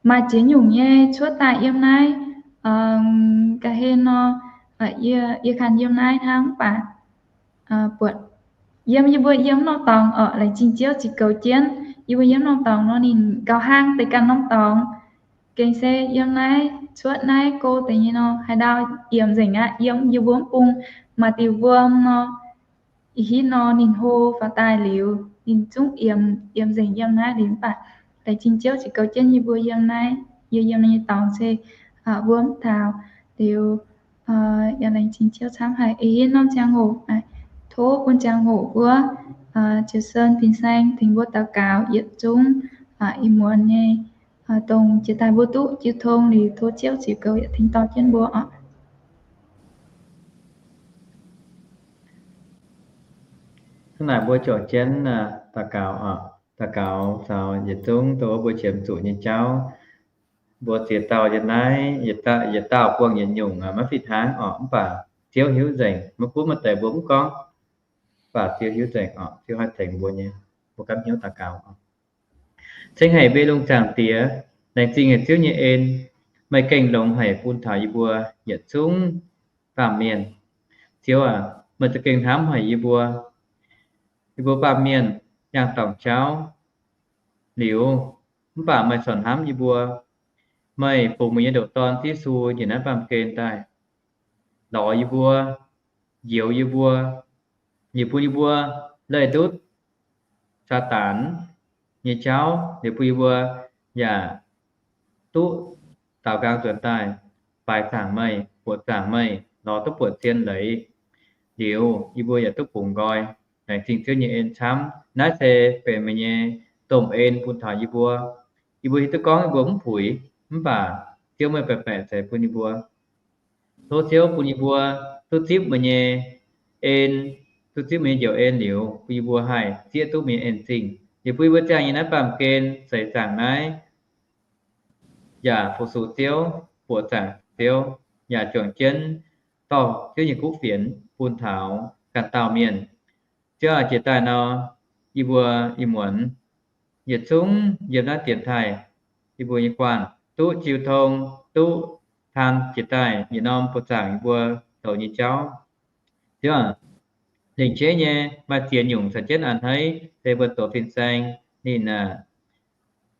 maaih ziex nyungc nyei cuotv daaih yiem naaiv, ga'hlen nor, yie ganh yiem naaiv hnangv, mv baac buatc yiem, yie mbuo yiem norm dorngx oc, laengz zingh Ziouv ziux goux jienv. Yie mbuo yiem norm dorngx nor ninh gauh hnangv deix ganh norm dorngx. Gengh se yiem naaiv cuotv naaiv go deix nyei nor, haaix ndau yiemc nzengc aqv. Yiem yie mbuo mv bung maaih diuh wuom nor, ih hitv nor ninh hlo faaux daaih liuz, ninh zungv yiemc, yiemc nzengc yiem naaiv liuz, mv baac laengz zingh Ziouv ziux goux jienv yie mbuo yiem naaiv, yie yiem naaiv nyei dorngx se wuom mv taux liuz, yaac laengz zingh Ziouv camv haic. Ih hitv norm ziangh hoc, tov bun ziangh hoc wuov, Ziouv Sen fin-saeng tengx mbuo daux gaux yietc zungv ih muonz nyei, dongh jiex daaih mbuo duqv jiu tong liuz, tov Ziouv ziux goux yaac tengx dorh jienv mbuo oc. Hnangv naaic mbuo juangc jienv daux gaux oc. Daux gaux caux yietc zungv dongh wuov mbuo qiemx zuqc nyei jauv. Mbuo ziex dauh yiem naaiv, yietc dauh buangh yietc nyungc, maiv fih hnangv oc, mv baac Ziouv hiuv nzengc. Maiv gunv maaih deix mbuo mv gorngv, mv baac Ziouv hiuv nzengc oc. Ziouv haih tengx mbuo nyei, mbuo gapv hnyouv daux gaux oc. Ceng haic mbuo lungh zaangc Diex, laengz zingh haic Ziouv nyei en, meih gengh longx haic bun taux yie mbuo yietc zungv baamh mienh. Ziouv aac, meih za'gengh hnamv haic yie mbuo. Yie mbuo baamh mienh yangh dorngc jauv liuz, mv baac meih corc hnamv yie mbuo. Meih bungx meih nyei ndoqc Dorn Yesu njiec naaiv baamh gen daaih, lorz yie mbuo, njoux yie mbuo, liuz bun yie mbuo leih ndutv Saadaan nyei jauv, liuz bun yie mbuo yaac duqv daaux nqaang nzuonx daaih faix zaangc meih, buoqc zaangc meih, lorz duqv buoqc zien leiz. Liuz yie mbuo yaac duqv bungx nqoi. Laengz zingh Ziouv nyei en camv. Naaiv se benx meih nyei domh en bun taux yie mbuo. Yie mbuo hiuv duqv gorngv yie mbuo mv puix, mv baac Ziouv meih baeqc baeqc ceix bun yie mbuo. Tov Ziouv bun yie mbuo duqv zipv meih nyei en, duqv zipv meih nyei njoux en liuz, bun yie mbuo haih zieqv duqv meih nyei en-zingh. Liuz bun yie mbuo ziangh nyei naaiv baamh gen seix zaangc naaiv yaac fu-sux Ziouv, buoqc zaangc Ziouv, yaac juangc jienv dorh Ziouv nyei kuv fienx bun taux ganh dauh mienh. Ziouv aac, jiex daaih nor, yie mbuo ih muonz yietc zungv yiem naaiv dienx taaih, yie mbuo nyei guanh duqv jiu tong, duqv taan jiex daaih yietc norm buoqc zaangc yie mbuo zoux nyei jauv. Ziouv aac, lengc jeiv nyei maaih ziex nyungc caux jienv a'hneiv se mbuo zoux fin-saeng ninh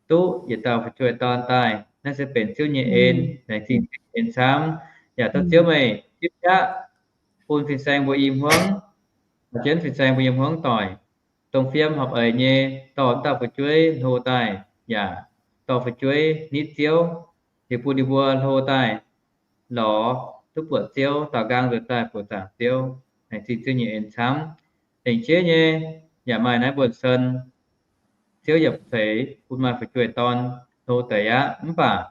duqv yietc dauh fu'jueiv dorn daaih. Naaiv se benx Ziouv nyei en, laengz zingh Ziouv nyei en camv. Yaac tov Ziouv meih zipv qaqv bun fin-saeng mbuo i hmuangv, caux jienv fin-saeng mbuo yiem hmuangv doic, dongh fiem horpc eix nyei dorh wuov dauh fu'jueiv hlo daaih, yaac dorh fu'jueiv nitv Ziouv, liuz bun ninh mbuo hlo daaih lorz duqv buoqc Ziouv, daaux nqaang nzuonx daaih buoqc zaangc Ziouv. Laengz zingh Ziouv nyei en camv. Lengc jeiv nyei yaac maaih naaiv Mbuonv Sen, Ziouv yaac ceix bun maaih fu'jueiv dorn hlo deix aqv. Mv baac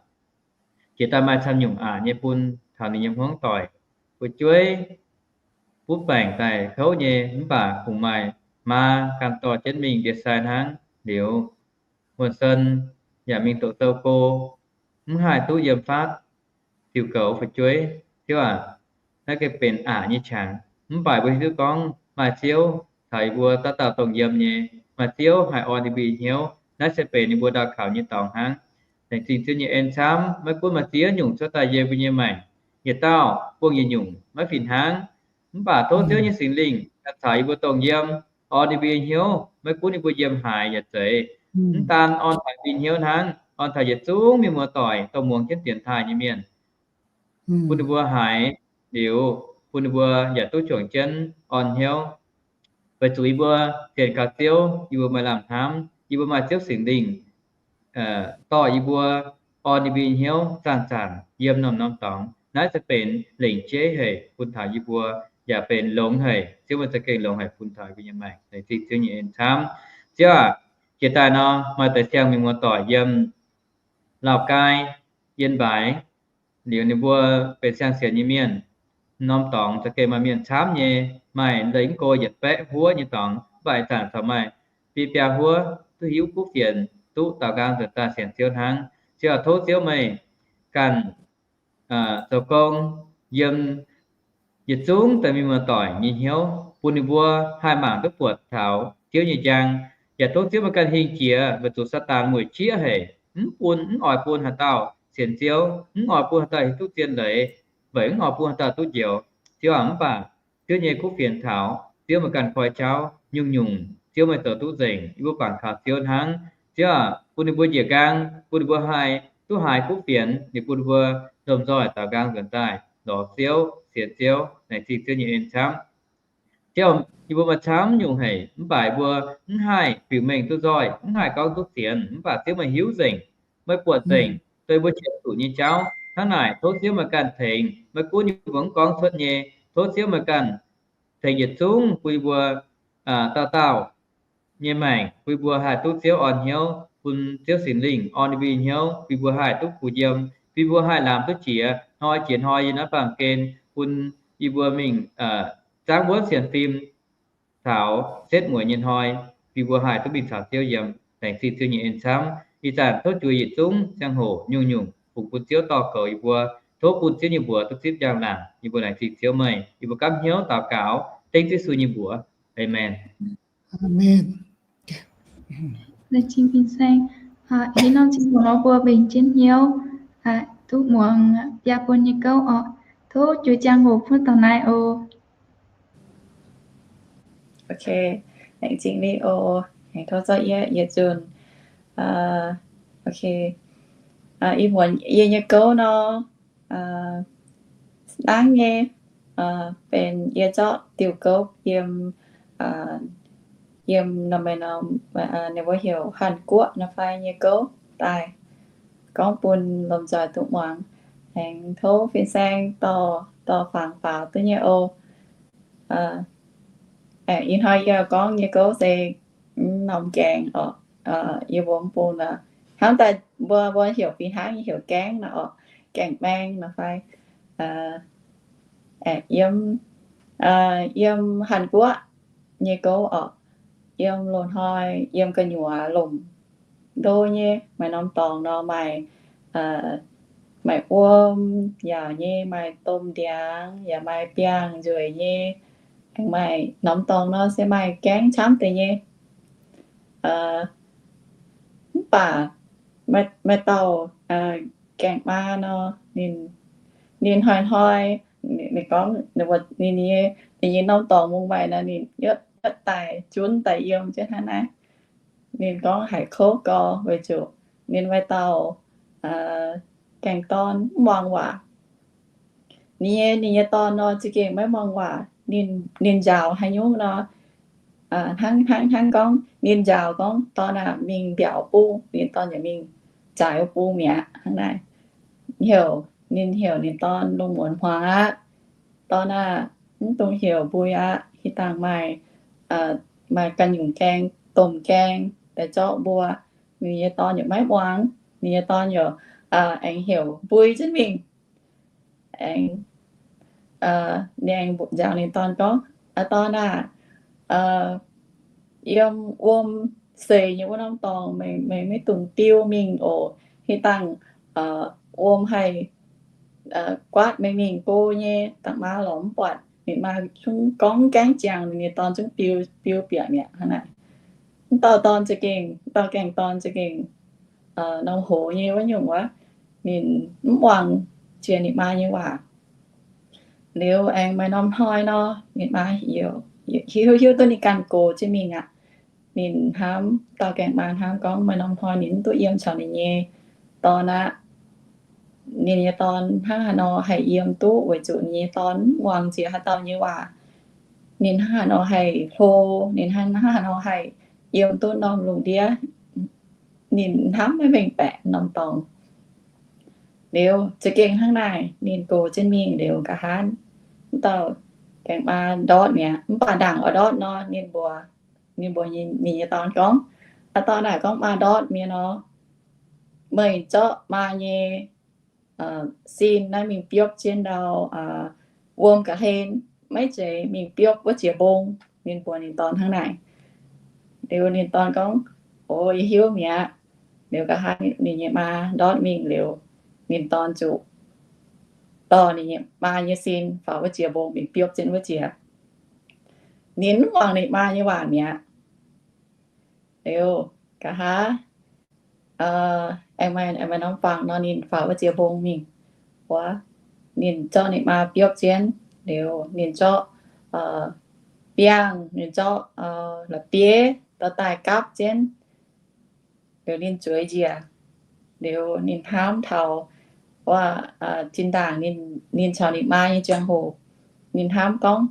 jiex daaih maaih camv nyungc aqc nyei bun taux ninh nyei hmuangv doic. Fu'jueiv butv baengc daaih kouv nyei, mv baac kungx maaih maa gan dorh jienv mingh ndie-sai hnangv. Liuz, Muonh Sen yaac mingh doqc sou go, mv haih duqv yiem fatv diuc goux fu'jueiv. Ziouv aac, naaiv gengh benx aqc nyei qangx. Mv baac mbuo hiuv duqv gorngv maaih Ziouv caux yie mbuo dauh dauh dongh yiem nyei, maaih Ziouv haih orn yie mbuo nyei hnyouv. Naaiv se benx yie mbuo ndau kaux nyei dorngx hnangv. Laengz zingh Ziouv nyei en camv, maiv gunv maaih ziex nyungc cuotv daaih yiem mbuo nyei maengc, yietc dauh buangh yietc nyungc maiv fih hnangv. Mv baac tov Ziouv nyei Singx Lingh ganh caux yie mbuo dongh yiem, orn yie mbuo nyei hnyouv, maiv gunv yie mbuo yiem haaix yaac zeiz. Mv daan orn taux yie mbuo nyei hnyouv hnangv, orn taux yietc zungv mienh muoz-doic dongh muangx jienv dienx taaih nyei mienh, bun ninh mbuo haiz liuz, bun ninh mbuo yaac duqv juangc jienv orn hnyouv. Weic zuqc yie mbuo sienx kaux Ziouv, yie mbuo maaih lamh hnamv, yie mbuo maaih Ziouv Singx Lingh dorh yie mbuo, orn yie mbuo nyei hnyouv zanc-zanc yiem norm-norm dorngx. Naaiv se benx lengc jeiv haic bun taux yie mbuo, yaac benx longx haic. Ziouv meih za'gengh longx haic bun taux yie mbuo nyei maengc. Laengz zingh Ziouv nyei en camv. Ziouv aac, jiex daaih nor maaih deix siang mienh muoz-doic yiem Lauv Gaai, Yien Mbaix, liuz ninh mbuo benx siang-sienx nyei mienh. Norm dorngx za'gengh maaih mienh camv nyei, maaih lengh go yietc baeqv huov nyei dorngx, mv baac ih zanc corc maaih biei biaa huov duqv hiuv kuv fienx, duqv daaux nqaang nzuonx daaih sienx Ziouv hnangv. Ziouv aac, tov Ziouv meih ganh zoux gong yiem yietc zungv deix mienh muoz-doic nyei hnyouv, bun ninh mbuo haih mangc duqv buatc taux Ziouv nyei njang. Yaac tov Ziouv meih ganh hingh jiex weic zuqc Saadaan mueic jieqv haic, mv bun, mv oix bun haaix dauh sienx Ziouv, mv oix bun haaix dauh hiuv duqv zien leiz, weic mv oix bun haaix dauh duqv njoux. Ziouv aac, mv baac Ziouv nyei kuv fienx taux, Ziouv meih ganh koi jauv, nyungc-nyungc Ziouv meih zoux duqv nzengc. Yie mbuo bangc kaux Ziouv hnangv. Ziouv aac, bun ninh mbuo njiec nqaang, bun ninh mbuo haih duqv haiz kuv fienx, ninh bun ninh mbuo lomh nzoih daaux nqaang nzuonx daaih lorz Ziouv, sienx Ziouv, laengz zingh Ziouv nyei en camv. Ziouv, yie mbuo maaih camv nyungc haic, mv baac yie mbuo mv haih biux mengh duqv nzoih, mv haih gorngv duqv sienx, mv baac Ziouv meih hiuv nzengc, meih buatc nzengc, dongh yie mbuo qiemx zuqc nyei jauv. Hnangv naaic, tov Ziouv meih ganh tengx, maiv gunv yie mbuo mv gorngv cuotv nyei, tov Ziouv meih ganh tengx yietc zungv bun yie mbuo dauh dauh nyei maengc, bun yie mbuo haih duqv Ziouv orn hnyouv, bun Ziouv Singx Lingh orn yie mbuo nyei hnyouv, bun yie mbuo haih duqv kuh yiem, bun yie mbuo haih laamz duqv jiex hnoi jiex hnoi yiem naaiv baamh gen, bun yie mbuo mingh zaangv wuonv sienx fim caux setv mueiz nyei hnoi, bun yie mbuo haih duqv mingh caux Ziouv yiem. Laengz zingh Ziouv nyei en camv. Ih zanc tov juix yietc zungv ziangh hoc nyungc-nyungc fungx bun Ziouv dorh goux yie mbuo. Tov bun Ziouv nyei mbuox duqv zipv njang-laangc. Yie mbuo laengz zingh Ziouv meih. Yie mbuo gapv hnyouv daux gaux dengv Yesu nyei mbuox. Aamen. Aamen. Laengz zingh fin-saeng. Ih norm ziangh hoc nor mbuo mbenc jienv hnyouv duqv muangx biaa buon nyei gouv orqc. Tov juix ziangh hoc bun taux naaiv oc. Ok, laengz zingh Li-O, aengx tov zorqv yie yietc nzunc. Ok, ih muonz yie nyei gouv nor, hnangv nyei, benx yie zorqv diuh gouv yiem, yiem norm, ninh mbuo heuc Hàn Quốc nor fai nyei gouv daaih, gorngv bun lomh nzoih duqv muangx. Aengx tov fin-saeng dorh, dorh fangx faaux duqv nyei oc. Ih hnoi yie gorngv nyei gouv se norm gaengh orqc, yie mbuo mv bung nor, hnangv daaih mbuo, mbuo heuc fih hnangv nyei heuc gaengh nor orqc, gaengh maeng nor fai, yiem, yiem Hàn Quốc nyei gouv orqc, yiem loz-hnoi yiem gu'nyuoz lomc ndo nyei, maaih norm dorngx nor maaih, maaih wuom yaauc nyei, maaih domh ndiangx yaac maaih biangh nzueic nyei, aengx maaih norm dorngx nor se maaih gaengh camv deix nyei. Mv baac maaih dauh gaengh maa nor, ninh, ninh hnoi-hnoi, ninh gorngv ninh nyei norm dorngx mungh maaic nor, ninh yietv daaih junv daaih yiem jienv hnangv naaiv. Ninh gorngv haiz kouv gau weic zuqc ninh maaih dauh gaengh dorn mv muangx waac. Ninh nyei, ninh nyei dorn nor za'gengh maiv muangx waac. Ninh, ninh njaaux haaix nyungc nor, hnangv, hnangv, hnangv gorngv ninh njaaux gorngv, Dorn aah, mingh mbiaauc bung. Ninh dorn yaac mingh jaaix bung mi'aqv hnangv naaiv. Heuc, ninh heuc ninh dorn lungh muonz hmuangx aqv. Dorn aah, mv dungx heuc mbui aqv. Hitv dangh maaih, maaih ganh nyungc gaeng, domh gaeng, daaih zorqv mbuo. Ninh nyei dorn yaac maiv muangx. Ninh nyei dorn yaac aengx heuc mbui jienv mingh. Aengx, ninh aengx njaaux ninh dorn gorngv, Aa, dorn aah, yiem wuom seix nyei wuov norm dorngx meih maiv dungx diu mingh oc. Hitv dangh wuom haih guaatv meih mingh go nyei, dangh maa lorz mv buatc. Ninh maa zungv gorngv gaengv ziangx, ninh nyei dorn zungv biu, biu bieqc mi'aqv hnangv naaic. Mv dauh dorn za'gengh, mv dauh gaengh dorn za'gengh norm hoz nyei wuov nyungc wuov, ninh mv muangx jiex ninh maa nyei waac. Liuz aengx maaih norm hnoi nor, ninh maa hiuv, hiuv duqv ninh ganh gox jienv mingh aqv. Ninh hnamv, dauh gaengh maa hnamv gorngv maaih norm hnoi ninh mv duqv yiem caux ninh nyei dorn aqv. Ninh nyei dorn hnangv haaix nor haih yiem duqv weic zuqc ninh nyei dorn mv muangx jiex haaix dauh nyei waac. Ninh hnangv haaix nor haih hlo, ninh hnangv haaix nor haih yiem duqv norm lungh ndiev. Ninh hnamv maiv mengh baeqc norm dorngx. Liuz za'gengh hnangv naaic ninh gox jienv mingh liuz, nqa'haav dauh gaengh maa ndortv mi'aqv. Mv baac ndaangc oix ndortv nor, ninh mbuox, ninh mbuox ninh nyei dorn gorngv, Aa, dorn aah, gorngv maa ndortv mienh nor, meih zorqv maa nyei sin naaiv mingh biopv jienv ndau wuom ga'hlen, maiv zeiz mingh biopv wuov jiex mbong. Ninh mbuox ninh dorn hnangv naaic. Liuz ninh dorn gorngv, O, yie hiuv mi'aqv. Liuz nqa'haav ninh nyei maa ndortv mingh liuz, ninh dorn zuqc dorh ninh nyei maa nyei sin faaux wuov jiex mbong mingh biopv jienv wuov jiex. Ninh mv muangx ninh maa nyei waac mi'aqv. Liuz nqa'haav aengx maaih norm fangx nor, ninh faaux wuov jiex mbong mingh wuov, ninh zorqv ninh maa biopv jienv. Liuz ninh zorqv biangh, ninh zorqv la'bieiv dorh daaih gapv jienv. Liuz ninh zueiz njiec. Liuz ninh hnamv taux, wuov, zinh ndaangc ninh caux ninh maa nyei ziangh hoc, ninh hnamv gorngv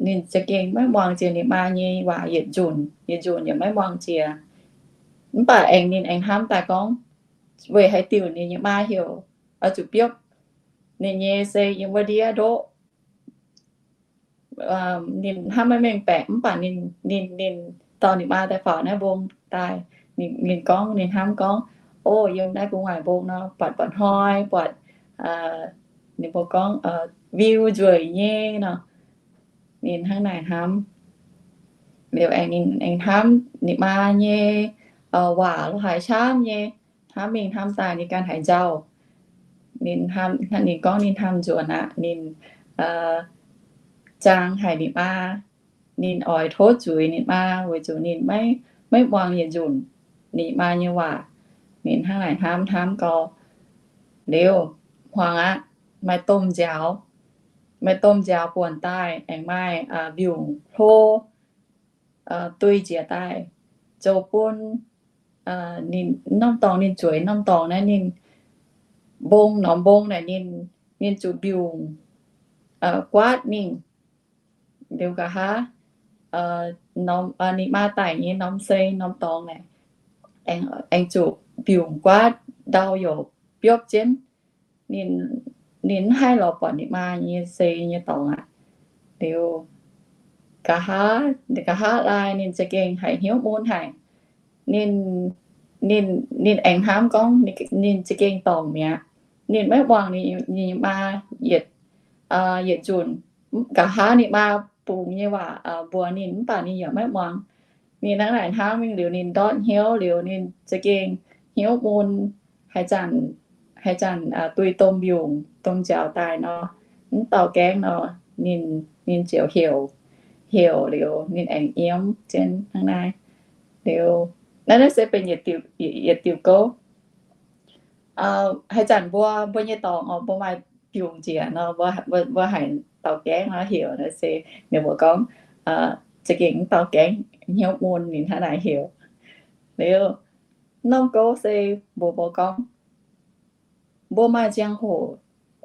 ninh za'gengh maiv muangx jiex ninh maa nyei waac yietc nzunc, yietc nzunc yaac maiv muangx jiex. Mv baac aengx ninh aengx hnamv daaih gorngv, weic haaix diuc ninh nyei maa heuc oix zuqc biopv ninh nyei se yiem wuov ndiev ndoqv. Ninh hnamv maiv mengh baeqc, mv baac ninh, ninh, ninh dorh ninh maa daaih faaux naaiv mbong daaih, ninh gorngv, ninh hnamv gorngv, O, yiem naaiv gu'nguaaic mbong nor, buatc, buatc hnoi, buatc, ninh mbuo gorngv, view nzueic nyei nor. Ninh hnangv naaic hnamv. Liuz aengx ninh aengx hnamv ninh maa nyei waac lo haaix camv nyei, hnamv mingh hnamv daaih ninh ganh haiz nzauh. Ninh, ninh gorngv ninh hnamv nzuonx aqv. Ninh zaang haic ninh maa. Ninh oix tov zuiz ninh maa weic zuqc ninh maiv, maiv muangx yietc nzunc ninh maa nyei waac. Ninh hnangv naaic hnamv hnamv gau, liuz hmuangx aqv, maaih domh nziaaux, maaih domh nziaaux buonc daaih, aengx maaih mbiungc hlo dui njiec daaih, zoux bun ninh norm dorngx, ninh zueiz norm dorngx naaiv ninh mbong, norm mbong naaic ninh, ninh zuqc mbiungc guaatv mingh. Liuz nqa'haav ninh maa daic nyei norm sei norm dorngx naaic, aengx zuqc mbiungc guaatv ndau youc biopv jienv. Ninh, ninh mv haih lorz buatc ninh maa nyei sei nyei dorngx aqv. Liuz nqa'haav, nqa'haav laai ninh za'gengh haiz hnyouv mun haic. Ninh, ninh, ninh aengx hnamv gorngv ninh za'gengh dorngc mi'aqv. Ninh maiv muangx ninh, ninh maa yietc, yietc nzunc. Nqa'haav ninh maa bungx nyei waac mbuox ninh, mv baac ninh yaac maiv muangx. Ninh hnangv naaic hnamv mingh liuz, ninh ndortv hnyouv liuz, ninh za'gengh hnyouv mun. Haaix zanc, haaix zanc duih domh mbiungc, domh nziaaux daaih nor, mv dau gaengh nor, ninh, ninh ziouc heuc, heuc liuz ninh aengx nyiemv jienv hnangv naaiv. Liuz naaiv, naaiv se benx yietc diuh gouv. Haaix zanc mbuo, mbuo nyei dorngx oc, mbuo maaih biungc njiec nor, mbuo haiz dau gaengh nor heuc nor se, ninh mbuo gorngv za'gengh mv dau gaengh, hnyouv mun ninh hnangv naaic heuc. Liuz norm gouv se mbuox mbuo gorngv, mbuo maaih ziangh hoc,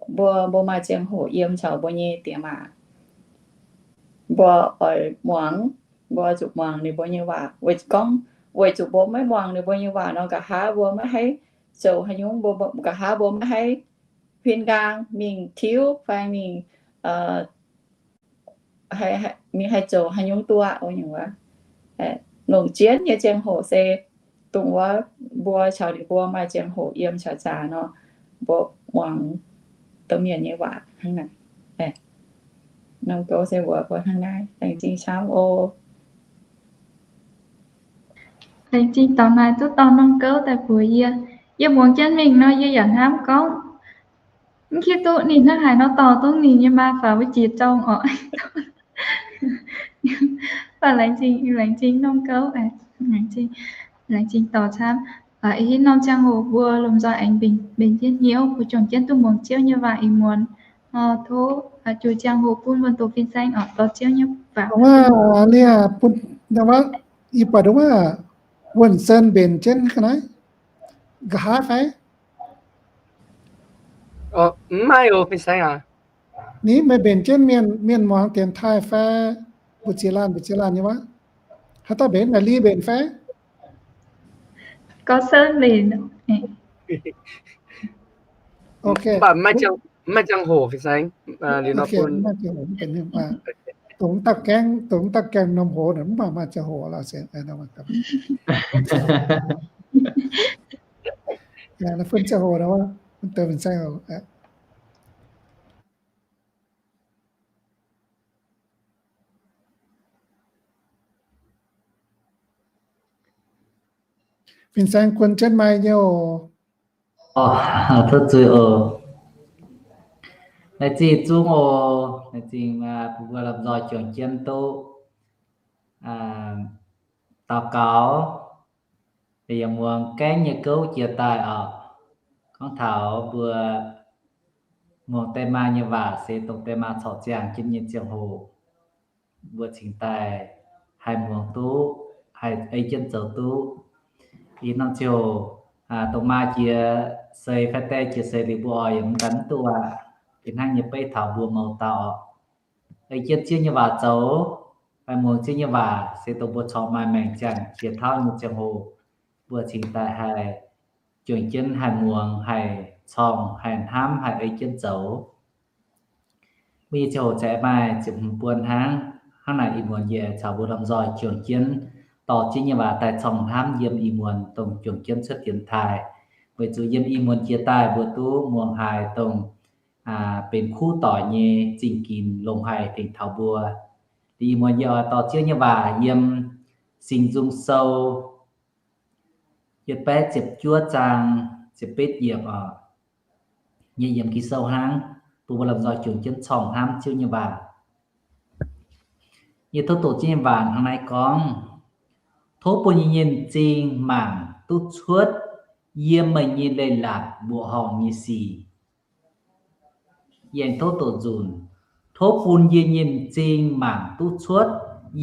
mbuo, mbuo maaih ziangh hoc yiem caux mbuo nyei diex maac, mbuo oix muangx, mbuo zuqc muangx ninh mbuo nyei waac. Weic gorngv, weic zuqc mbuo maiv muangx ninh mbuo nyei waac nor, nqa'haav mbuo maiv haih zoux haaix nyungc, mbuo, nqa'haav mbuo maiv haih huin nqaang mingh tiuv fai mingh, mingh haih zoux haaix nyungc duqv aqv. longc jienv nyei ziangh hoc se dongh wuov mbuo caux ninh mbuo maaih ziangh hoc yiem caux zaanx nor, mbuo muangx domh mienh nyei waac hnangv naaic. Norm gouv se mbuox mbuo hnangv naaiv. Laengz zingh camv oc. Laengz zingh dorngx naaic duqv dorh norm gouv daaih mbuox yie. Yie muangx jienv mingh nor, yie yaac hnamv gorngv, mv hiuv duqv ninh hnangv haaix nor dorh dongh ninh nyei maa faaux wuov jiex zong oc. Mv baac laengz zingh, laengz zingh norm gouv, laengz zingh dorh camv. Ih hnoi norm ziangh hoc mbuo lomh nzoih aengx mbenc jienv hnyouv, mbuo juangc jienv duqv muangx Ziouv nyei waac ih muonz. Tov juix ziangh hoc bun wuonh doqc fin-saeng oc, dorh Ziouv nyei waac. Yie buatc wuov, wuonh sen mbenc jienv ga'naaiv, nqa'haav fai? Mv maaih oc, fin-saeng aac. Ni meih mbenc jienv mienh, mienh muangx dienx taaih fai? Mbu'ziex laanh, mbu'ziex laanh nyei wuov. Haaix dauh mbenc, naaic Li mbenc fai? Gorngv Sen mbenc. Ok. Mv baac maiv ziangh hoc, fin-saeng. Liuz nor bun dongh dauh gaengh, dongh dauh gaengh norm hoz mv baac maaih ziangh hoc lorqc. Fun ziangh hoc, fin-saeng. Fin-saeng guon jienv maaih nyei oc. Tov zuiz oc. Laengz zingh zungv oc. Laengz zingh bun mbuo lomh nzoih juangc jienv duqv daux gaux, yaac muangx gaengv nyei gouv jiex daaih oc. Gorngv taux mbuo muangx deix maa nyei waac se dongh deix maa corc ziangh jienv nyei ziangh hoc, mbuo cingx daaih haih muangx duqv, haih ei jienv zoux duqv. Ih norm ziouc dongh maa jiex seix fai die jiex seix liuz mbuo oix yaac mv daaih mv duqv aqv. Fih hnangv nyei beiv taux mbuo mouz dauh oc, ei jienv Ziouv nyei waac zoux, fai muangx Ziouv nyei waac se dongh mbuo corc maaih maengc ziangh jiex tauv nyei ziangh hoc, mbuo cingx daaih haih juangc jienv haih muangx, haih corngh, haih hnamv, haih ei jienv zoux. Mbuo nyei ziangh hoc za'gengh maaih ziepc hmz buon hnangv. Hnangv naaic ih muonz yie caux mbuo lomh nzoih juangc jienv dorh Ziouv nyei waac daaih corngh hnamv yiem ih muonz dongh juangc jienv cuotv dienx taaih, weic zuqc yiem ih muonz jiex daaih mbuo duqv muangx haiz dongh benx kuv doic nyei zingh ginx longx haic dingc taux mbuo. Liuz ih muonz yie oix dorh Ziouv nyei waac yiem Singx Nzung Sou yietc baeqv ziepc juov zaang ziepc betv yiemc oc. Yie yiem Ging-Sou hnangv, bun mbuo lomh nzoih juangc jienv corngh hnamv Ziouv nyei waac. Yie tov doqc Ziouv nyei waac hnangv naaiv gorngv, tov bun yie nyei m'zing mangc duqv cuotv yie meih nyei leiz-latc mbuoqc horngh nyei sic. Yie aengx tov doqc nzunc, tov bun yie nyei m'zing mangc duqv cuotv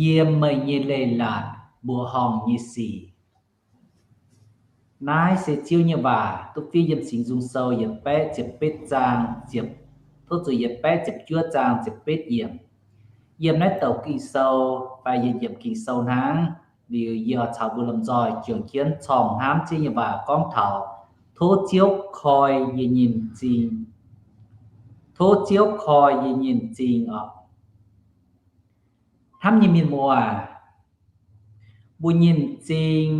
yie meih nyei leiz-latc mbuoqc horngh nyei sic. Naaiv se Ziouv nyei waac duqv fiev yiem Singx Nzung Sou yietc baeqv ziepc betv zaang, tov zuqc yietc baeqv ziepc juov zaang ziepc betv yiemc. Yiem naaiv douc Ging-Sou fai yiem Ging-Sou hnangv. Liuz yie oix caux mbuo lomh nzoih juangc jienv corngh hnamv Ziouv nyei waac gorngv taux, tov Ziouv koi yie nyei m'zing. Tov Ziouv koi yie nyei m'zing oc. Hnamv nyei mienh muoz, mbuo nyei m'zing,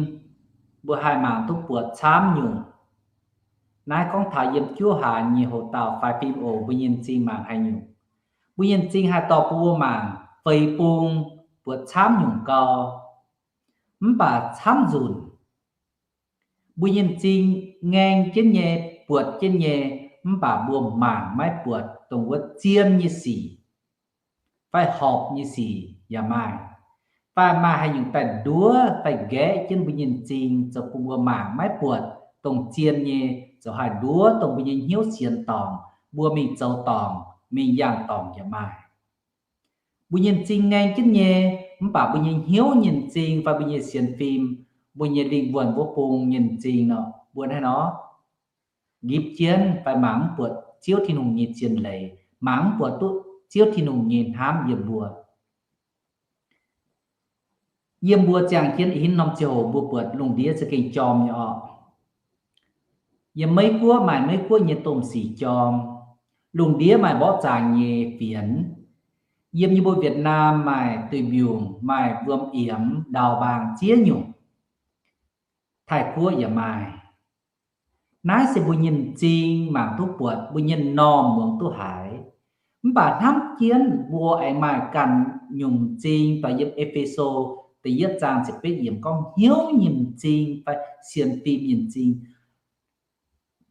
mbuo haih mangc duqv buatc camv nyungc. Naaiv gorngv taux yiem juov haanx nyei hoc dauh fai fim oc, mbuo nyei m'zing mangc haaix nyungc. Mbuo nyei m'zing haih dorh bun mbuo mangc feix bung buatc camv nyungc gau. Mv baac camv nzunc, mbuo nyei m'zing ngaeng jienv nyei, buatc jienv nyei, mv baac mbuo mangc maiv buatc dongh wuov zien nyei sic fai horpc nyei sic yaac maaih. Fai maaih haaix nyungc daaih nduov fai nqaeqv jienv mbuo nyei m'zing, zoux bun mbuo mangc maiv buatc dongh zien nyei, zoux haih nduov dongh mbuo nyei hnyouv sienx dorngc, mbuo mingh zoux dorngc, mingh yangh dorngc yaac maaih. Mbuo nyei m'zing ngaeng jienv nyei, mv baac mbuo nyei hnyouv nyei m'zing fai mbuo nyei sienx fim, mbuo nyei lingh wuonh wuov bung nyei m'zing nor, mbuo hnangv nor nqipv jienv fai mangc mv buatc Ziouv Tin-Hungh nyei zien leiz, mangc mv buatc duqv Ziouv Tin-Hungh nyei hnamv yiem mbuo. Yiem mbuo ziangh jienv ih himv norm ziangh hoc mbuo buatc lungh ndiev za'gengh jorm nyei orqc. Yiem Meiv Guoqv maaih Meiv Guoqv nyei domh sic jorm. Lungh ndiev maaih mborqv zaangc nyei fienx. Yiem yie mbuo Việt Nam maaih Duih Mbiungc, maaih Wuom Yiemx, Ndau Mbaang ziex nyungc. Taiv Guoqv yaac maaih. Naaiv se mbuo nyei m'zing mangc duqv buatc, mbuo nyei m'normh muangx duqv haiz. Mv baac hnamv jienv mbuo aengx maaih ganh nyungc m'zing, dongh yiem E^fe^so da'yietv zaang ziepc betv yiemc gorngv hnyouv nyei m'zing fai sienx fim nyei m'zing.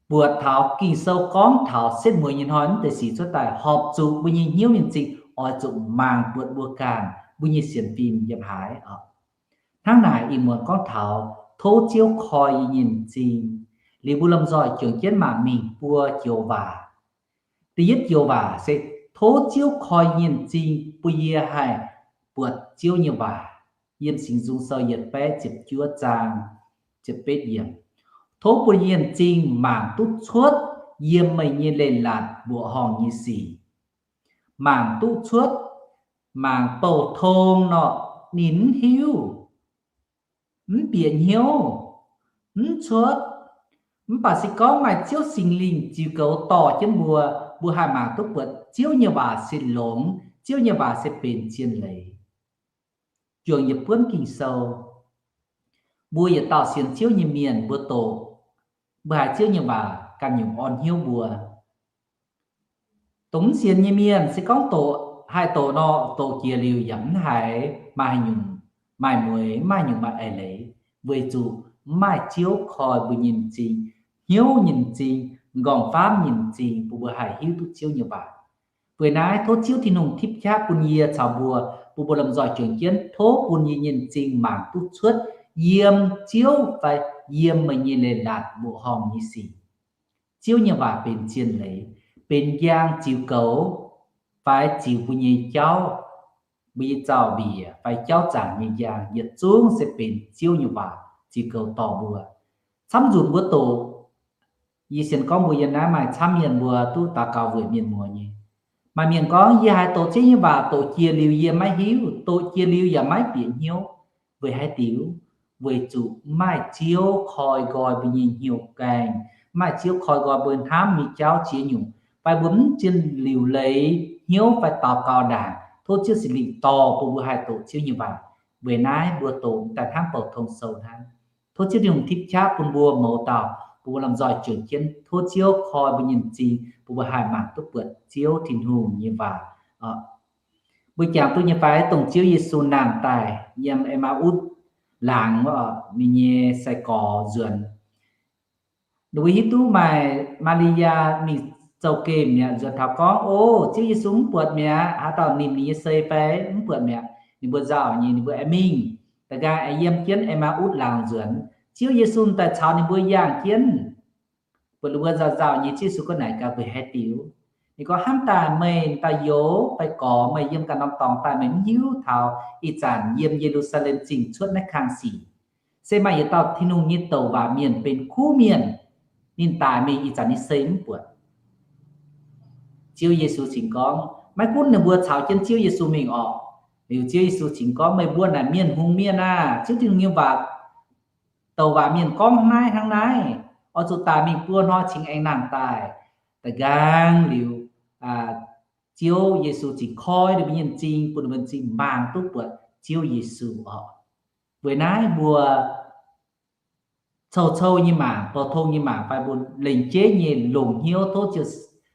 Buatc taux Ging-Sou gorngv taux setv mueiz nyei hnoi mv deix sic cuotv daaih, horpc zuqc mbuo nyei hnyouv nyei m'zing oix zuqc mangc buatc mbuo ganh mbuo nyei sienx fim yiem haaix oc. Hnangv naaic ih muonz gorngv taux tov Ziouv koi yie nyei m'zing. Liuz mbuo lomh nzoih juangc jienv mangc mingh buo joux waac. Da'yietv joux waac se tov Ziouv koi yie nyei m'zing bun yie haih buatc Ziouv nyei waac. Yiem Singx Nzung Sou yietc baeqv ziepc juov zaang ziepc betv yiemc. Tov bun yie nyei m'zing mangc duqv cuotv yiem meih nyei leiz-latc mbuoqc horngh nyei sic. Mangc duqv cuotv, mangc bouh tong nor, ninh mv hiuv, mv bieqc hnyouv, mv cuotv. Mv baac se gorngv maaih Ziouv Singx Lingh ziux goux dorh jienv mbuo, mbuo haih mangc duqv buatc Ziouv nyei waac se longx, Ziouv nyei waac se benx zien leiz. Juangc yietc buonv Ging-Sou, mbuo yietc dauh sienx Ziouv nyei mienh mbuo doqc, mbuo haiz Ziouv nyei waac ganh nyungc orn hnyouv mbuo. Dongh mv sienx nyei mienh se gorngv doqc, haih doqc nor, doqc jiex liuz yaac mv haiz maaih nyungc maaih mueiz, mv maaih nyungc maaih eix leiz, weic zuqc mv maaih Ziouv koi mbuo nyei m'zing, hnyouv nyei m'zing, m'nqorngv faamv nyei m'zing, bun mbuo haih hiuv duqv Ziouv nyei waac. Weic naaiv tov Ziouv Tin-Hungh tipv qaqv bun yie caux mbuo, bun mbuo lomh nzoih juangc jienv, tov bun yie nyei m'zing mangc duqv cuotv yiem Ziouv fai yiem meih nyei leiz-latc mbuoqc horngh nyei sic. Ziouv nyei waac benx zien leiz, benx njang ziux goux, fai ziux mbuo nyei jauv, mbuo nyei zaux-mbiec fai jauv zaangc nyei njang, yietc zungv se benx Ziouv nyei waac ziux goux dorh mbuo. Camv nzunc mbuo doqc, yie sienx gorngv mbuo yiem naaiv maaih camv mienh mbuo duqv daux gaux weic mienh muoz nyei. Maaih mienh gorngv, yie haiz doqc Ziouv nyei waac doqc jiex liuz yie maiv hiuv, doqc jiex liuz yaac maiv bieqc hnyouv. Weic haaix diuc? Weic zuqc mv maaih Ziouv koi nqoi mbuo nyei hnyouv gaengh, mv maaih Ziouv koi nqoi mbuo hnamv nyei jauv ziex nyungc, fai mbuo mv zien liuc leiz hnyouv fai daux gaux ndaangc tov Ziouv Singx Lingh dorh bun mbuo haih doqc Ziouv nyei waac. Weic naaiv mbuo doqc daaih hnangv bouh tong sou hnangv. Tov Ziouv Tin-Hungh tipv qaqv bun mbuo mouz dauh, bun mbuo lomh nzoih juangc jienv tov Ziouv koi mbuo nyei m'zing, bun mbuo haih mangc duqv buatc Ziouv Tin-Hungh nyei waac. Mbuo jangx duqv nyei fai, dongh Ziouv Yesu nangh daaih yiem E^maa^utv laangz wuov, ninh nyei sai-gorx nzuonx. Ninh mbuo hiuv duqv maaih Maa^li^yaa mingh zouv gemh mi'aqv, nzuonx taux gorngv, O, Ziouv Yesu mv buatc mi'aqv, haaix dauh nimc ninh nyei sei fai? Mv buatc mi'aqv. Ninh mbuo nzauh nyei, ninh mbuo aengx mingh, da'nqaang aengx yiem jienv E^maa^utv laangz nzuonx. Ziouv Yesu daaih caux ninh mbuo yangh jienv. Buatc ninh mbuo nzauh nzauh nyei, Ziouv Yesu gorngv naaic gaax, Weic haaix diuc? Ninh gorngv, Hnamv daaih meih dauh youz fai gorx, meih yiem ganh norm dorngx daaih meih mv hiuv taux ih zanc yiem Ye^lu^saa^lem Zingh cuotv naaiv kang sic. Se maaih yietc dauh Tin-Hungh nyei douc waac mienh benx kuv mienh. Ninh daic mingh ih zanc nyei sei mv buatc. Ziouv Yesu cingx gorngv, maiv gunv ninh mbuo caux jienv Ziouv Yesu mingh orqc. Liuz Ziouv Yesu cingx gorngv, Meih mbuo naaic mienh hungx mienh aah! Ziouv Tin-Hungh nyei waac, douc waac mienh gorngv hnangv naaiv hnangv naaiv, oix zuqc daic mingh buo hnoi cingx aengx nangh daaih. Da'nqaang liuz, Ziouv Yesu cingx koi ninh mbuo nyei m'zing, bun ninh mbuo m'zing mangc duqv buatc Ziouv Yesu orqc. Weic naaiv mbuo cou-cou nyei mangc, bou tong nyei mangc, fai mbuo lengc jeiv nyei longc hnyouv tov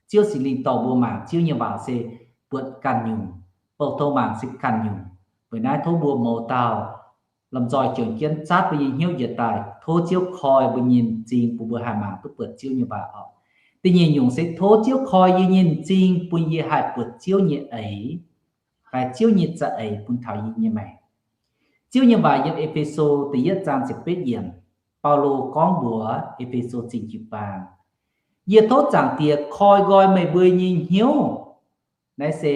Ziouv Singx Lingh dorh mbuo mangc Ziouv nyei waac se buatc ganh nyungc, bou tong mangc se ganh nyungc. Weic naaiv tov mbuo mouz dauh lomh nzoih juangc jienv zatv mbuo nyei hnyouv njiec daaih, tov Ziouv koi mbuo nyei m'zing bun mbuo haih mangc duqv buatc Ziouv nyei waac orqc. Da'nyeic nyungc se tov Ziouv koi yie nyei m'zing bun yie haih buatc Ziouv nyei eix, fai Ziouv nyei za'eix bun taux yie nyei maengc. Ziouv nyei waac yiem E^fe^so da'yietv zaang ziepc betv yiemc, Baulo gorngv mbuox E^fe^so Zingh Jiu-Baang, Yie tov Zaangc Diex koi nqoi meih mbuo nyei hnyouv. Naaiv se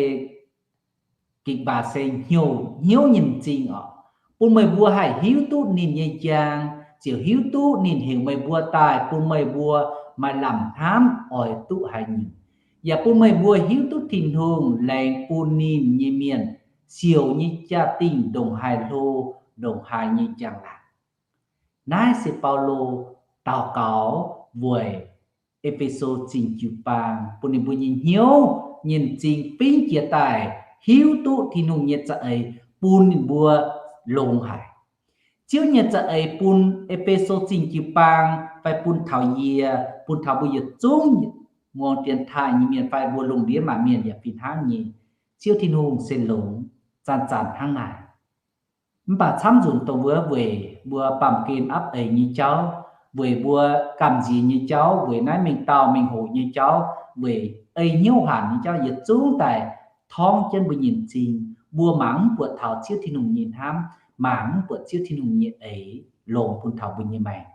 gikc mbaac se hnyouv, hnyouv nyei m'zing orqc, bun meih mbuo haih hiuv duqv ninh nyei njang, ziouc hiuv duqv ninh heuc meih mbuo daaih bun meih mbuo maaih lamh hnamv oix duqv haaix nyungc, yaac bun meih mbuo hiuv duqv Tin-Hungh laengz bun ninh nyei mienh siouc nyei jaa-dingh ndongc haaix hlo, ndongc haaix nyei njang-laangc. Naaiv se Baulo daux gaux weic E^fe^so Zingh Jiu-Baang bun ninh mbuo nyei hnyouv nyei m'zing fingx jiex daaih hiuv duqv Tin-Hungh nyei za'eix bun ninh mbuo longx haic. Ziouv nyei za'eix bun E^fe^so Zingh jiu-baang fai bun taux yie, bun taux mbuo yietc zungv muangx dienx taaih nyei mienh fai mbuo lungh ndiev maac mienh yaac fih hnangv nyei. Ziouv Tin-Hungh se longx, zanc-zanc hnangv naaic. Mv baac camv nzunc dongh wuov weic mbuo baamh gen apv eix nyei jauv, weic mbuo gamh nziex nyei jauv, weic naaiv mingh dauh mingh hoqc nyei jauv, weic ei hnyouv hanc nyei jauv yietc zungv daaih torngv jienv mbuo nyei m'zing. Mbuo mangc mv buatc taux Ziouv Tin-Hungh nyei hnamv, mangc mv buatc Ziouv Tin-Hungh nyei eix longx bun taux mbuo nyei maengc.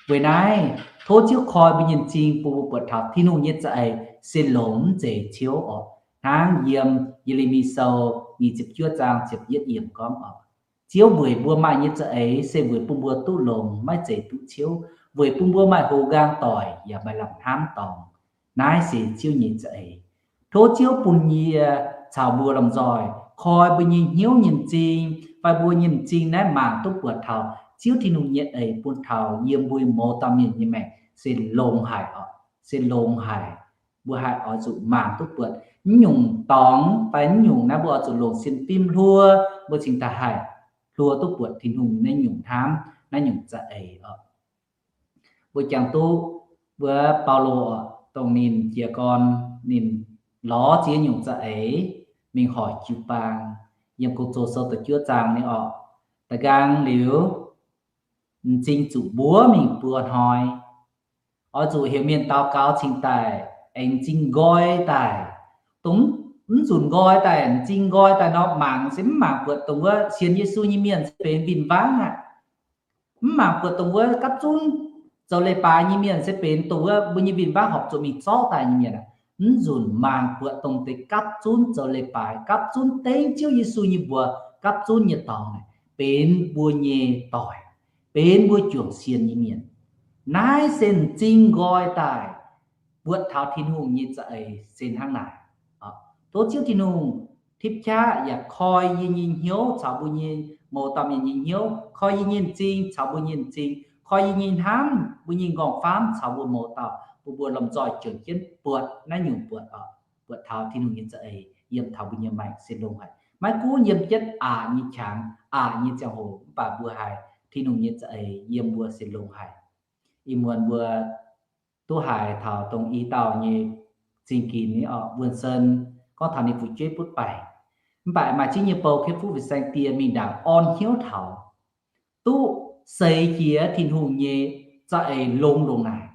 Weic naaiv, tov Ziouv koi mbuo nyei m'zing bun mbuo buatc taux Tin-Hungh nyei za'eix se longx mv zeiz ciouv orqc. Hnangv yiem Ye^le^mi Sou nyic ziepc juov zaang ziepc yietv yiemc gorngv orqc, Ziouv weic mbuo maaih nyei za'eix se weic bun mbuo duqv longx, maiv zeiz duqv ciouv, weic bun mbuo maaih houx nqaang doic yaac maaih lamh hnamv dorngx. Naaiv se Ziouv nyei za'eix. Tov Ziouv bun yie caux mbuo lomh nzoih koi mbuo nyei hnyouv nyei m'zing fai mbuo nyei m'zing naaiv mangc duqv buatc taux Ziouv Tin-Hungh nyei eix bun taux yiem mbuo mouz dauh mienh nyei maengc se longx haic orqc, se longx haic. Mbuo haih oix zuqc mangc duqv buatc mv nyungc dorngx fai mv nyungc naaiv mbuo oix zuqc longc sin fim hluo, mbuo cingx daaih haih hluo duqv buatc Tin-Hungh naaiv nyungc hnamv, naaiv nyungc za'eix orqc. Mbuo jangx duqv wuov Baulo orqc, dongh ninh jiez gorn ninh lorz ziex nyungc za'eix mingh hoic jiu-baang. Yiem Gong-Zoh Sou da'juov zaang nyei orqc, da'nqaang liuz, m'zing zuqc mbuov mingh buo hnoi. Oix zuqc heuc mienh daux gaux cingx daaih aengx m'zing nqoi daaih. Dongh mv nzunc nqoi daaih, m'zing nqoi daaih nor, mangc se mv mangc buatc dongh wuov sienx Yesu nyei mienh se benx win-wangv aqv. Mv mangc buatc dongh wuov gapv zunv zoux leiz-baaix nyei mienh se benx dongh wuov mbuo nyei win-wangv horpc zuqc mingh zorqv daaih nyei mienh aqv. Mv nzunc mangc buatc dongh deix gapv zunv zoux leiz-baaix, gapv zunv dengv Ziouv Yesu nyei mbuox, gapv zunv nyei dorngx naaic benx mbuo nyei doic, benx mbuo juangc sienx nyei mienh. Naaiv se m'zing nqoi daaih buatc taux Tin-Hungh nyei za'eix se hnangv naaic. Tov Ziouv Tin-Hungh tipv qaqv yaac koi yie nyei hnyouv caux mbuo nyei mouz dauh mienh nyei hnyouv, koi yie nyei m'zing caux mbuo nyei m'zing, koi yie nyei hnamv, mbuo nyei m'nqorngv-faamv caux mbuo mouz dauh, bun mbuo lomh nzoih juangc jienv buatc naaiv nyungc buatc, buatc taux Tin-Hungh nyei za'eix yiem taux mbuo nyei maengc se longx haic. Maiv gunv yiem jienv aqc nyei qangx, aqc nyei ziangh hoc, mv baac mbuo haih Tin-Hungh nyei za'eix yiem mbuo se longx haic. Ih muonz mbuo duqv haiz taux dongh i dauh nyei zingh ginx nyei orqc, Wuonh Sen, gorngv taux ninh fu'jueiv butv baengc. Mv baac maaih ziex nyei bou, Kei Fuqv Fin-Saeng Die mingh ndaangc orn hnyouv taux, duqv seix jiex Tin-Hungh nyei za'eix longx longx naaic.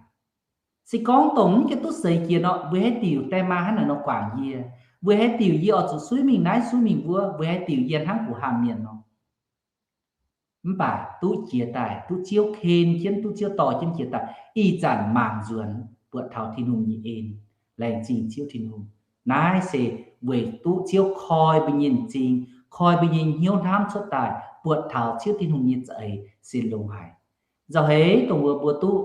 Se gorngv dongh mv gaengh duqv seix jiex nor, mbuo haaix diuc die maa hnangv naaic nor guangc yie? Mbuo haaix diuc yie oix zuqc suiv mingh naaiv suiv mingh wuov? Mbuo haaix diuc yie hnangv guh haamh mienh nor? Mv baac duqv jiex daaih, duqv Ziouv ken jienv, duqv Ziouv dorh jienv jiex daaih, ih zanc mangc nzuonx buatc taux Tin-Hungh nyei en, laengz zingh Ziouv Tin-Hungh. Naaiv se weic duqv Ziouv koi mbuo nyei m'zing, koi mbuo nyei hnyouv hnamv cuotv daaih buatc taux Ziouv Tin-Hungh nyei za'eix se longx haic. Nzauh heix dongh wuov mbuo duqv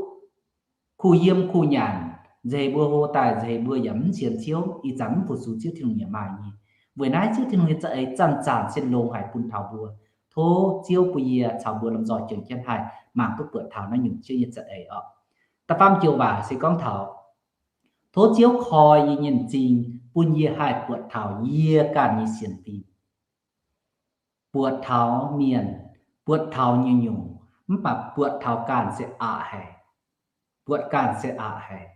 kuh yiem kuh nyanc, nzeic mbuo hlo daaih, nzeic mbuo yaac mv sienx Ziouv, ih zanc mv fu-sux Ziouv Tin-Hungh yaac maaih nyei. Weic naaiv Ziouv Tin-Hungh nyei za'eix zanc-zanc se longx haic bun taux mbuo. Tov Ziouv bun yie caux mbuo lomh nzoih juangc jienv haih mangc duqv buatc taux naaiv nyungc Ziouv nyei za'eix orqc. Da'faam joux waac se gorngv taux, tov Ziouv koi yie nyei m'zing bun yie haih buatc taux yie ganh nyei sienx fim. Buatc taux mienh, buatc taux nyungc-nyungc, mv baac buatc taux ganh se aqc haic. Buatc ganh se aqc haic.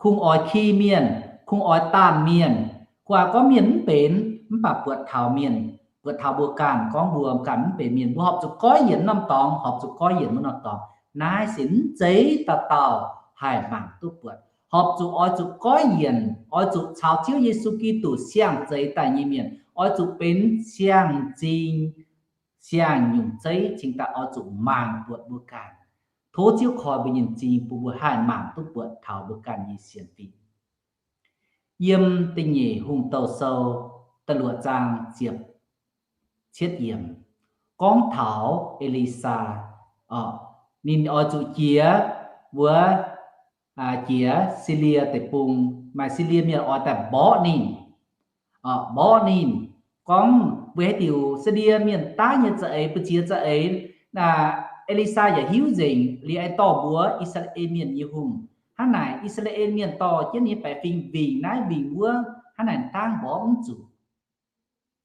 Kungx oix ki mienh, kungx oix daanh mienh. Gu'nguaaz gorngv mienh mv benx, mv baac buatc taux mienh, buatc taux mbuo ganh gorngv mbuo ganh mv benx mienh, mbuo horpc zuqc goiv yienc norm dorngx, horpc zuqc goiv yienc wuov norm dorngx. Naaiv se mv zeiz dauh dauh haih mangc duqv buatc. Horpc zuqc oix zuqc goiv yienc, oix zuqc caux Ziouv Yesu Giduc siang-zeix daaih nyei mienh, oix zuqc benx siang-m'zing, siang-nyungc zeiv cingx daaih oix zuqc mangc buatc mbuo ganh. Tov Ziouv koi mbuo nyei m'zing bun mbuo haih mangc duqv buatc taux mbuo ganh nyei sienx fim. Yiem Da'nyeic Hungh Douh Sou da'luoqc zaang ziepc cietv yiemc gorngv taux E^li^saa, ninh oix zuqc jiex wuov, jiex Silie Deic-Bung, maaih Silie mienh oix daaih mborqv ninh. Mborqv ninh, gorngv weic haaix diuc Silie mienh daav nyei za'eix, mbu'ziex za'eix, E^li^saa yaac hiuv nzengc liuz aengx dorh mbuox I^saa^laa^en Mienh nyei hungh. Hnangv naaic, I^saa^laa^en Mienh dorh jienv nyei baeqc fingx wingc naaiv wingc wuov, hnangv naaic dangv mborqv mv zuqc.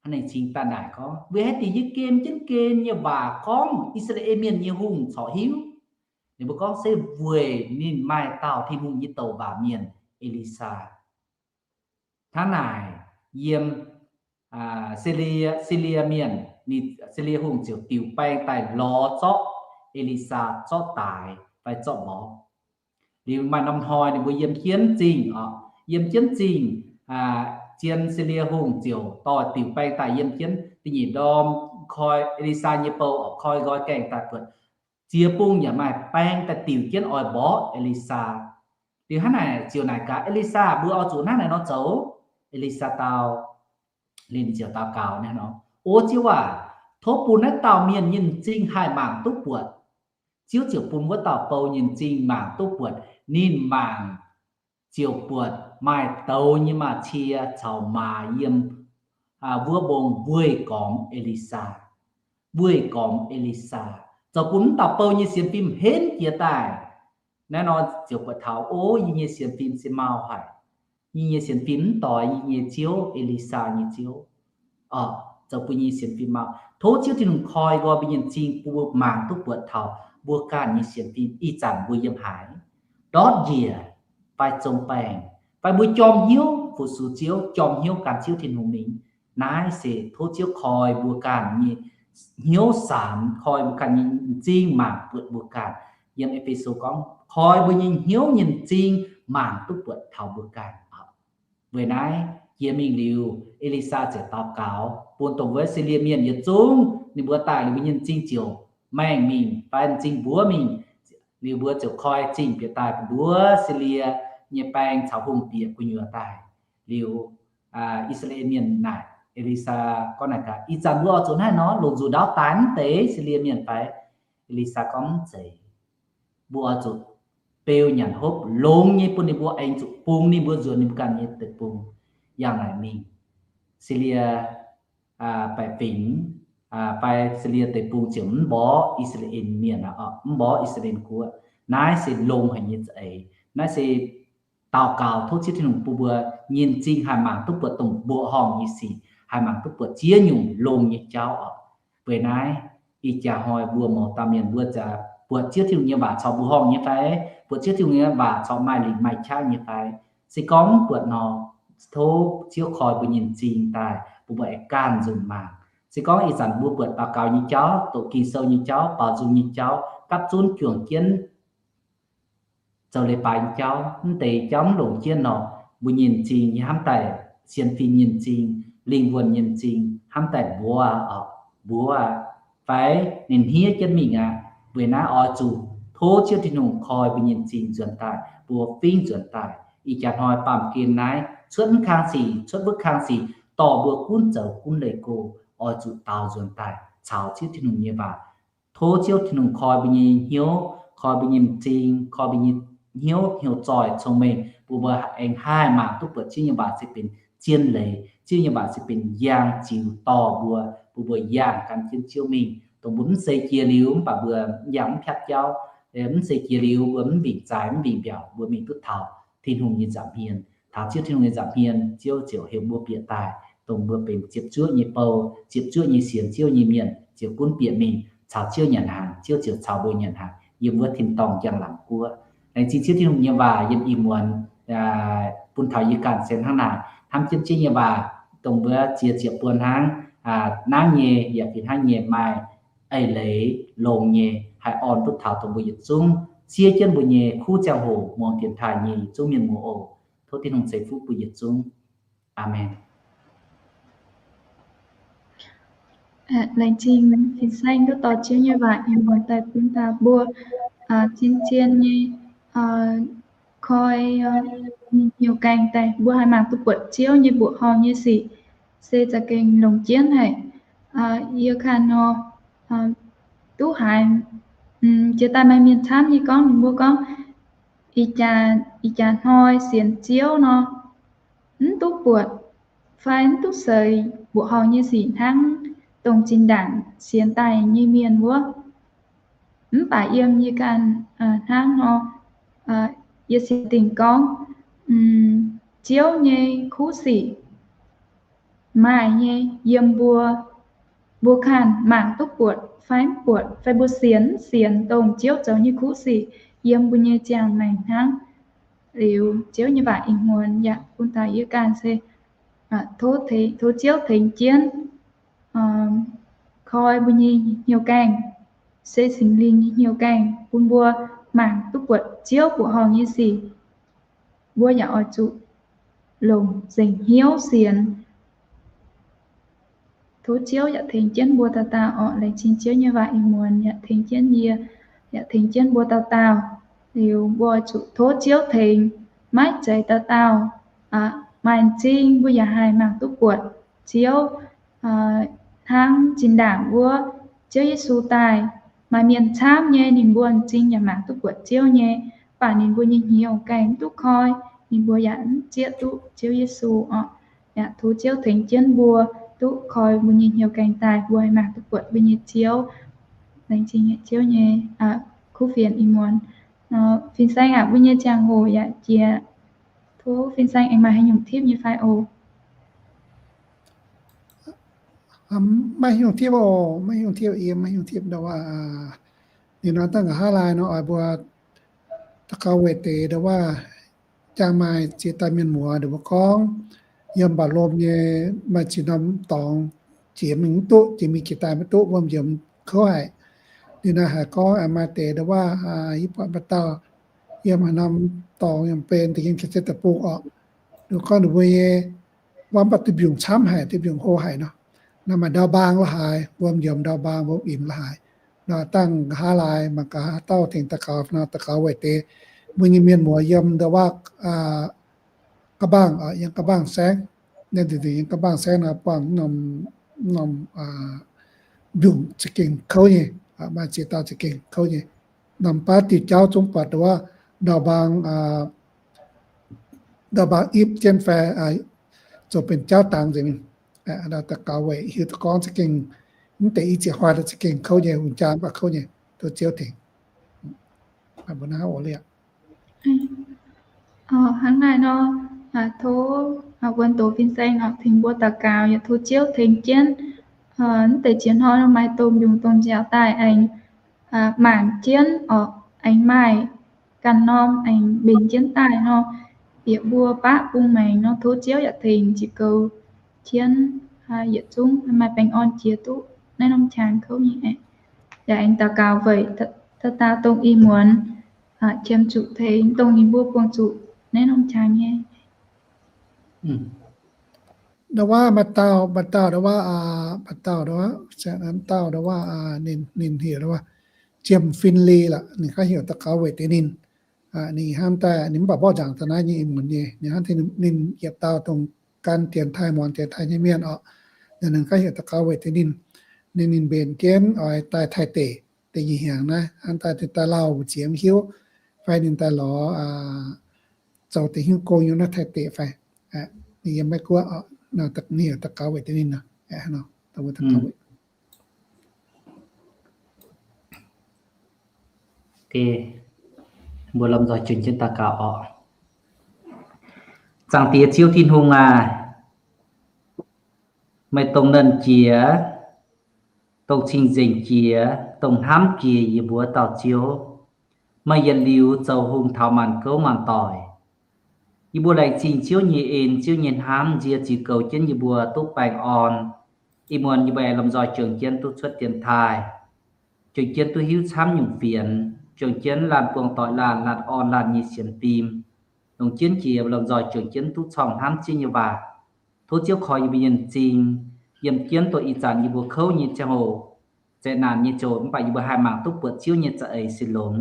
Hnangv naaic cingx daaih naaic gorngv, weic haaix diuc yie gem jienv gem nyei waac gorngv I^saa^laa^en Mienh nyei hungh corc hiuv? Ninh mbuo gorngv se weic ninh maaih dauh Tin-Hungh nyei douc waac mienh, E^li^saa. Hnangv naaic, yiem Silie, Silie Mienh, Silie Hungh ziouc diuc baeng daaih lorz zorqv E^li^saa zorqv daaix fai zorqv mborqv. Liuz maaih norm hnoi ninh mbuo yiem jienv zingh oc, yiem jienv zingh, zien Silie Hungh ziouc dorh diuc baeng daaih yiem jienv. Da'nyeic ndorm koi E^li^saa nyei bou oc, koi nqoi gaengh daaih buatc ziex bung yaac maaih baeng daaih diuc jienv oix mborqv E^li^saa. Liuz hnangv naaic ziouc naaic gaax, E^li^saa, mbuo oix zuqc hnangv naaic nor zoux? E^li^saa dau, ninh ziouc daux gaux naaiv nor, O Ziouv aac, tov bun naaiv dauh mienh nyei m'zing haih mangc duqv buatc. Ziouv ziouc bun wuov dauh bou nyei m'zing mangc duqv buatc. Ninh mangc ziouc buatc maaih douz nyei maaz-cie caux maaz yiem wuov mbong weih gormx E^li^saa. Weih gormx E^li^saa, zoux bun wuov dauh bou nyei sienx fim henv jiez daaih. Naaiv nor ziouc buatc taux, O, yie nyei sienx fim se mau haic. Yie nyei sienx fim mv doix yie nyei ziouv, E^li^saa nyei ziouv. Zoux bun yie nyei sienx fim mau. Tov Ziouv Tin-Hungh koi nqoi mbuo nyei m'zing bun mbuo mangc duqv buatc taux mbuo ganh nyei sienx fim ih zanc mbuo yiem haaix, ndortv njiec fai zong baengh, fai mbuo jorm hnyouv fu-sux Ziouv, jorm hnyouv gan Ziouv Tin-Hungh mingh. Naaiv se tov Ziouv koi mbuo ganh nyei hnyouv saamx, koi mbuo ganh nyei m'zing mangc buatc mbuo ganh. Yiem E^fe^so gorngv, koi mbuo nyei hnyouv nyei m'zing mangc duqv buatc taux mbuo ganh. Weic naaiv jiex mingh liuz, E^li^saa ziouc daux gaux bun dongh wuov Silie Mienh yietc zungv ninh mbuo daaih liuz mbuo nyei m'zing ziouc maengh mingh fai m'zing mbuov mingh. Liuz mbuo ziouc koi zingh bieqc daaih buoz Silie nyei baeng caux hungh bieqc gu'nyuoz daaih. Liuz I^saa^laa^en Mienh naaic E^li^saa gorngv naaic gaax, Ih zanc mbuo oix zuqc hnangv naaiv nor longc nzuqc ndaauv daix mv deix Silie Mienh fai? E^li^saa gorngv, Mv zeiz. Mbuo oix zuqc beu nyanc hopv longx nyei bun ninh mbuo aengx zuqc bungx ninh mbuo nzuonx ninh mbuo ganh nyei deic-bung. Yangh naaic mingh, Silie baeqc fingx fai Silie deic-bung ziouc mv mborqv I^saa^laa^en Mienh, mv mborqv I^saa^laa^en Guoqv. Naaiv se longx haic nyei za'eix. Naaiv se daux gaux tov Ziouv Tin-Hungh bun mbuo nyei m'zing haih mangc duqv buatc dongh mbuoqc horngh nyei sic, haih mangc duqv buatc ziex nyungc longx nyei jauv oc. Weic naaiv, ih jaax hnoi mbuo mouz dauh mienh mbuo za'gengh buatc Ziouv Tin-Hungh nyei waac corc mbuoqc horngh nyei fai? Buatc Ziouv Tin-Hungh nyei waac corc maaih lingc maaih qaqv nyei fai? Se gorngv mv buatc nor, tov Ziouv koi mbuo nyei m'zing daaih bun mbuo aengx ganh nzunc mangc. Se gorngv ih zanc mbuo buatc daux gaux nyei jauv, doqc Ging-Sou nyei jauv, baaux nzung nyei jauv, gapv zunv juangc jienv zoux leiz-baaix nyei jauv, mv deix jauv mv longc jienv nor, mbuo nyei m'zing nyei hnamv daaih, sienx fim nyei m'zing, lingh wuonh nyei m'zing hnamv daaih mbuox, mbuox aqv, fai ninh hniev jienv mingh aqv. Weic naaiv oix zuqc tov Ziouv Tin-Hungh koi mbuo nyei m'zing nzuonx daaih, mbuo fingx nzuonx daaih. Ih jaax hnoi baamh gen naaiv cuotv mv kang sic, cuotv wuov kang sic, dorh mbuo gunv zoux gunv leih go, oix zuqc daaux nzuonx daaih caux Ziouv Tin-Hungh nyei waac. Tov Ziouv Tin-Hungh koi mbuo nyei hnyouv, koi mbuo nyei m'zing, koi mbuo nyei hnyouv hnyouv zoih cong-mengh, bun mbuo aengx haih mangc duqv buatc Ziouv nyei waac se benx zien leiz, Ziouv nyei waac se benx njang ziux dorh mbuo, bun mbuo yangh gan jienv Ziouv mingh. Dongh mbuo mv seix jiex liuz mv baac mbuo yangh mv piatv jauv, mv seix jiex liuz mbuo mv mbingc zaaix mv mbingc mbiaauc, mbuo mingh duqv taux Tin-Hungh nyei nza'hmien. Taux Ziouv Tin-Hungh nyei nza'hmien, Ziouv ziouc heuc mbuo bieqc daaih, dongh mbuo benx ziepc zuoqv nyei bou, ziepc zuoqv nyei sienx Ziouv nyei mienh, ziouc gunv bieqc mingh caux Ziouv nyanc hnaangx, Ziouv ziouc caux mbuo nyanc hnaangx yiem wuov tin-dorngh njang-laangc guoqv. Laengz zingh Ziouv Tin-Hungh nyei waac yiem ih muonz bun taux yie ganh se hnangv naaic, hnamv jienv Ziouv nyei waac, dongh mbuo ziex ziepc buo hnangv, nangv nyei yaac fih hnangv nyei maaih eix leiz longx nyei, haih orn duqv taux dongh mbuo yietc zungv siev jienv mbuo nyei kuv ziangh hoc muangx dienx taaih nyei yietc zungv mienh muoz oc. Tov Tin-Hungh ceix fuqv bun yietc zungv. Aamen. Laengz zingh fin-saeng duqv dorh Ziouv nyei waac ih muonz daaih bun taux mbuo zien-zien nyei koi hnyouv gaengh daaih mbuo haih mangc duqv buatc Ziouv nyei mbuoqc horngh nyei sic se za'gengh longc jienv haic. Yie kanh nor duqv haiz jiex daaih maaih mienh camv nyei gorngv ninh mbuo gorngv, ih jaax hnoi sienx Ziouv nor, mv duqv buatc fai mv duqv seix mbuoqc horngh nyei sic hnangv dongh zinh ndaangc sienx daaih nyei mienh wuov. Mv baac yiem yie ganh hnangv nor, yie sienx dingc gorngv Ziouv nyei kuv sic maaih nyei yiem mbuo, mbuo kanh mangc duqv buatc fai mv buatc, fai mbuo sienx mv sienx dongh Ziouv zoux nyei kuv sic yiem mbuo nyei ziangh maengc hnangv. Liuz Ziouv nyei waac ih muonz yaac bun taux yie ganh se tov, tov Ziouv tengx jienv koi mbuo nyei hnyouv gaengh, se Singx Lingh nyei hnyouv gaengh bun mbuo mangc duqv buatc Ziouv mbuoqc horngh nyei sic. Mbuo yaac oix zuqc longc nzengc hnyouv sienx. Tov Ziouv yaac tengx jienv mbuo dauh dauh orqc. Laengz zingh Ziouv nyei waac ih muonz yaac tengx jienv yie, yaac tengx jienv mbuo dauh dauh. Liuz mbuo oix zuqc tov Ziouv tengx, maiv zeiz dauh dauh maaih m'zing mbuo yaac haih mangc duqv buatc Ziouv. Hnangv zinh ndaangc wuov Ziouv Yesu daaih, maaih mienh camv nyei ninh mbuo m'zing yaac mangc duqv buatc Ziouv nyei, mv baac ninh mbuo nyei hnyouv gaengh mv duqv koi, ninh mbuo yaac mv zieqv duqv Ziouv Yesu orqc. Yaac tov Ziouv tengx jienv mbuo duqv koi mbuo nyei hnyouv gaengh daaih mbuo haih mangc duqv buatc mbuo nyei Ziouv. Laengz zingh Ziouv nyei kuv fienx ih muonz. Fin-Saeng aac, mbuo nyei ziangh hoc yaac jiex. Tov Fin-Saeng aengx maaih haaix nyungc tipv nyei fai oc? Maiv nyungc tipv oc, maiv nyungc tipv, yie maiv nyungc tipv ndau wuov. Ninh nor dangh nqa'haav laai nor oix mbuo daux gaux weic deix ndau wuov, jangx maaih ziex dauh mienh muoz ndau wuov gorngv, yiem mba'lomh nyei maaih ziex norm dorngx jiex mingh mv duqv, jiex mingh jiex daaih mv duqv, wuom njiemx kouv haic. Ninh naaiv haiz gorngv maaih deix ndau wuov, yie buatc mba'dauh yiem haaix norm dorngx yiem benx deix yiem jiex deic-bung orqc. Ninh gorngv ninh mbuo nyei wuom mv baac duih mbiungc camv haic, duih mbiungc hlo haic nor. Naaiv maaih ndau mbaang la'haaix, wuom njiemx ndau mbaang, wuom imx la'haaix. Nor dangh nqa'haav laai mangc gaax haaix dauh tengx daux gaux nor, daux gaux weic deix mbuo nyei mienh muoz yiem ndau wuov กระบัง, yiem กระบัง saengv. Naaiv deix yiem กระบัง saengv nor buangh norm mbiungc za'gengh kouv nyei, maaih ziex dauh za'gengh kouv nyei. Norm baav diuh jauv zungv buatc ndau wuov ndau mbaang, ndau mbaang ipv jienv fai zoux benx jauv dangx nzengc mingh. Daux gaux weic hiuv duqv gorngv za'gengh mv deix i zieqc hnoi za'gengh kouv nyei, hungh jaa mv baac kouv nyei, tov Ziouv tengx. Hnangv naaiv nor, tov wuonh doz fin-saeng tengx mbuo daux gaux, yaac tov Ziouv tengx jienv mv deix ziex hnoi maaih domh mbiungc domh nziaaux daaih aengx mangc jienv orqc, aengx maaih ganh norm aengx mbenc jienv daaih nor, bieqc mbuo baqv bung maengx nor, tov Ziouv yaac tengx jiex goux jienv, yietc zungv maaih baengh orn jiex duqv naaiv norm qangx kouv nyei aeqv. Yaac aengx daux gaux weic dauh dauh dongh ih muonz qiemx zuqc tengx dongh ninh mbuo buangh zuqc naaiv norm qangx nyei. Ndau wuov maaih dauh, maaih dauh ndau wuov, maaih dauh ndau wuov, dauh ndau wuov, ninh heuc ndau wuov Jiem Fin Li lorqc. Ninh gaav heuc daux gaux weic deix ninh. Ninh hnamv daaih ninh mv baac mborqv nzaangc daaih naaiv nyei ih muonz nyei, ninh hnamv daaih ninh yietc dauh dongh gan dienx taaih muangx dienx taaih nyei mienh orqc. Ninh gaav heuc daux gaux weic deix ninh. Ninh, ninh mbenc jienv oix daaih Taiv Deic, deix nyei hnyangx naaiv hnamv daaih ninh daaih lauh mbu'ziex mv hiuv, fai ninh daaih lorz zoux deix hnyouv gong yiem naaiv Taiv Deic fai. Ninh yiem Meiv Guoqv, ninh heuc daux gaux weic deix ninh. Mbuo lomh nzoih juangc jienv daux gaux orqc. Zaangc Diex Ziouv Tin-Hungh aac, meih dongh nernh jiex, dongh cing-nzengc jiex, dongh hnamv jiex yie mbuo dauh Ziouv. Meih yietc liuz zoux hungh taux maanc gouv maanc doic. Yie mbuo laengz zingh Ziouv nyei en, Ziouv nyei hnamv nzie ziux goux jienv yie mbuo duqv baengh orn. Ih muonz yie mbuo aengx lomh nzoih juangc jienv duqv cuotv dienx taaih, juangc jienv duqv hiuv camv nyungc fienx, juangc jienv laanh buangh doic laanh, laanh orn laanh nyei sienx fim, longc jienv jiex lomh nzoih juangc jienv duqv corngh hnamv Ziouv nyei waac. Tov Ziouv koi yie mbuo nyei m'zing, yiem jienv dongh ih zanc yie mbuo kouv nyei ziangh hoc, zeqc naanc nyei ziouc, mv baac yie mbuo haih mangc duqv buatc Ziouv nyei za'eix se longx,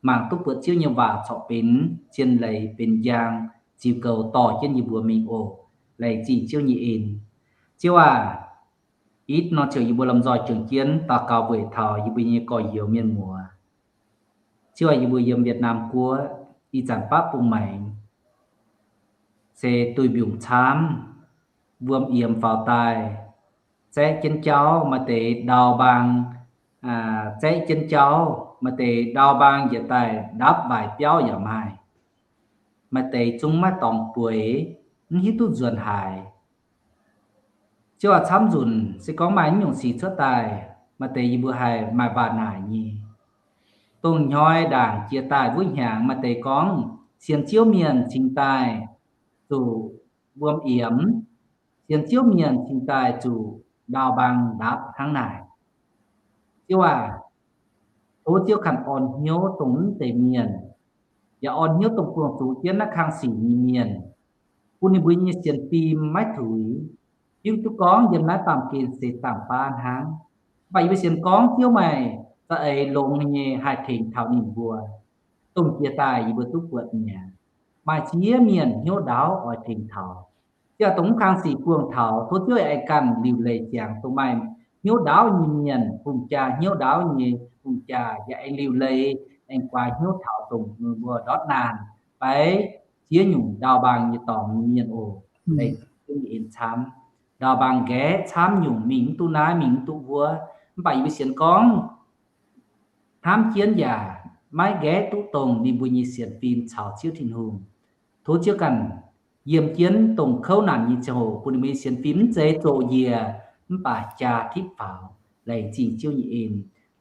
mangc duqv buatc Ziouv nyei waac corc benx zien leiz benx njang, ziux goux dorh jienv yie mbuo mingh oc. Laengz zingh Ziouv nyei en. Ziouv aac, itv nor ziouc yie mbuo lomh nzoih juangc jienv daux gaux weic taux yie mbuo nyei gorx-youz mienh muoz. Ziouv aac, yie mbuo yiem Việt Nam Guoqv ih zanc baqv bung maengx se duih mbiungc camv, wuom yiemx faaux daaih, zaeqv jienv jauv maaih deix ndau mbaang, zaeqv jienv jauv maaih deix ndau mbaang njiec daaih ndapv waaic biauv yaac maaih. Maaih deix zungv maiv dorngx bueix, mv hiuv duqv nzuonx haaix. Ziouv aac, camv nzunc se gorngv maaih naaiv nyungc sic cuotv daaih, maaih deix yie mbuo haih maaih waac naaic nyei. Dongh hnoi ndaangc jiex daaih wuov hnyangx maaih deix gorngv sienx Ziouv mienh cingx daaih zuqc wuom yiemx, sienx Ziouv mienh cingx daaih zuqc ndaauh mbaang ndapv hnangv naaic. Ziouv aac, tov Ziouv ganh orn hnyouv dongh mv deix mienh, yaac orn hnyouv dongh buangh zuqc jienv naaiv kang sic nyei mienh, bun ninh mbuo nyei sienx fim maiv tuix, hiuv duqv gorngv yiem naaiv baamh gen se dangh baav hnangv. Mv baac yie mbuo sienx gorngv Ziouv maaih za'eix longx nyei haih tengx taux ninh mbuo, dongh jiex daaih yie mbuo duqv buatc mi'aqv. Maaih ziex mienh hnyouv ndaauv oix tengx taux. Ziouv aac, dongh mv kang sic buangh taux, tov Ziouv aengx ganh liuc leiz ziangx dongh maaih hnyouv ndaauv nyei mienh, hungh jaa hnyouv ndaauv nyei, hungh jaa yaac aengx liuc leiz, aengx guaax hnyouv taux dongh mbuo ndortv naanh fai ziex nyungc ndaauh mbaang nyei dorngx nyei mienh oc. Laengz zingh Ziouv nyei en camv. Ndaauh mbaang nqaeqv camv nyungc mingh mv duqv naaiv, mingh mv duqv wuov. Mv baac yie mbuo sienx gorngv hnamv jienv yaac maiv nqaeqv duqv dongh ninh mbuo nyei sienx fim caux Ziouv Tin-Hungh. Tov Ziouv ganh yiem jienv dongh kouv naanc nyei ziangh hoc bun ninh mbuo nyei sienx fim mv zeiz zoqc njiec, mv baac jaa tipv faaux. Laengz zingh Ziouv nyei en.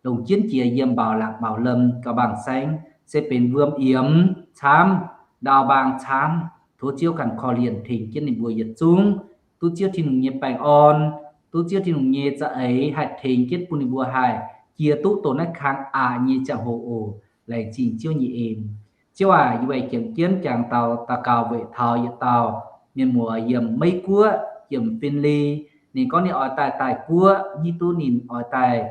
Longc jienv jiex yiem mbaaux lakc mbaaux lom gauh mbaangc saengv, se benx wuom yiemx camv, ndaauh mbaang camv. Tov Ziouv ganh korv-lienh tengx jienv ninh mbuo yietc zungv, duqv Ziouv Tin-Hungh nyei baengh orn, duqv Ziouv Tin-Hungh nyei za'eix haih tengx jienv bun ninh mbuo haih jiex duqv dongh naaiv kang aqc nyei ziangh hoc oc. Laengz zingh Ziouv nyei en. Ziouv aac, yie weic jangx jienv jangx daux gaux weic taux yietc dauh mienh muoz yiem Meiv Guoqv, yiem Finland. Ninh gorngv ninh oix daaih daaih guoqv, hiuv duqv ninh oix daaih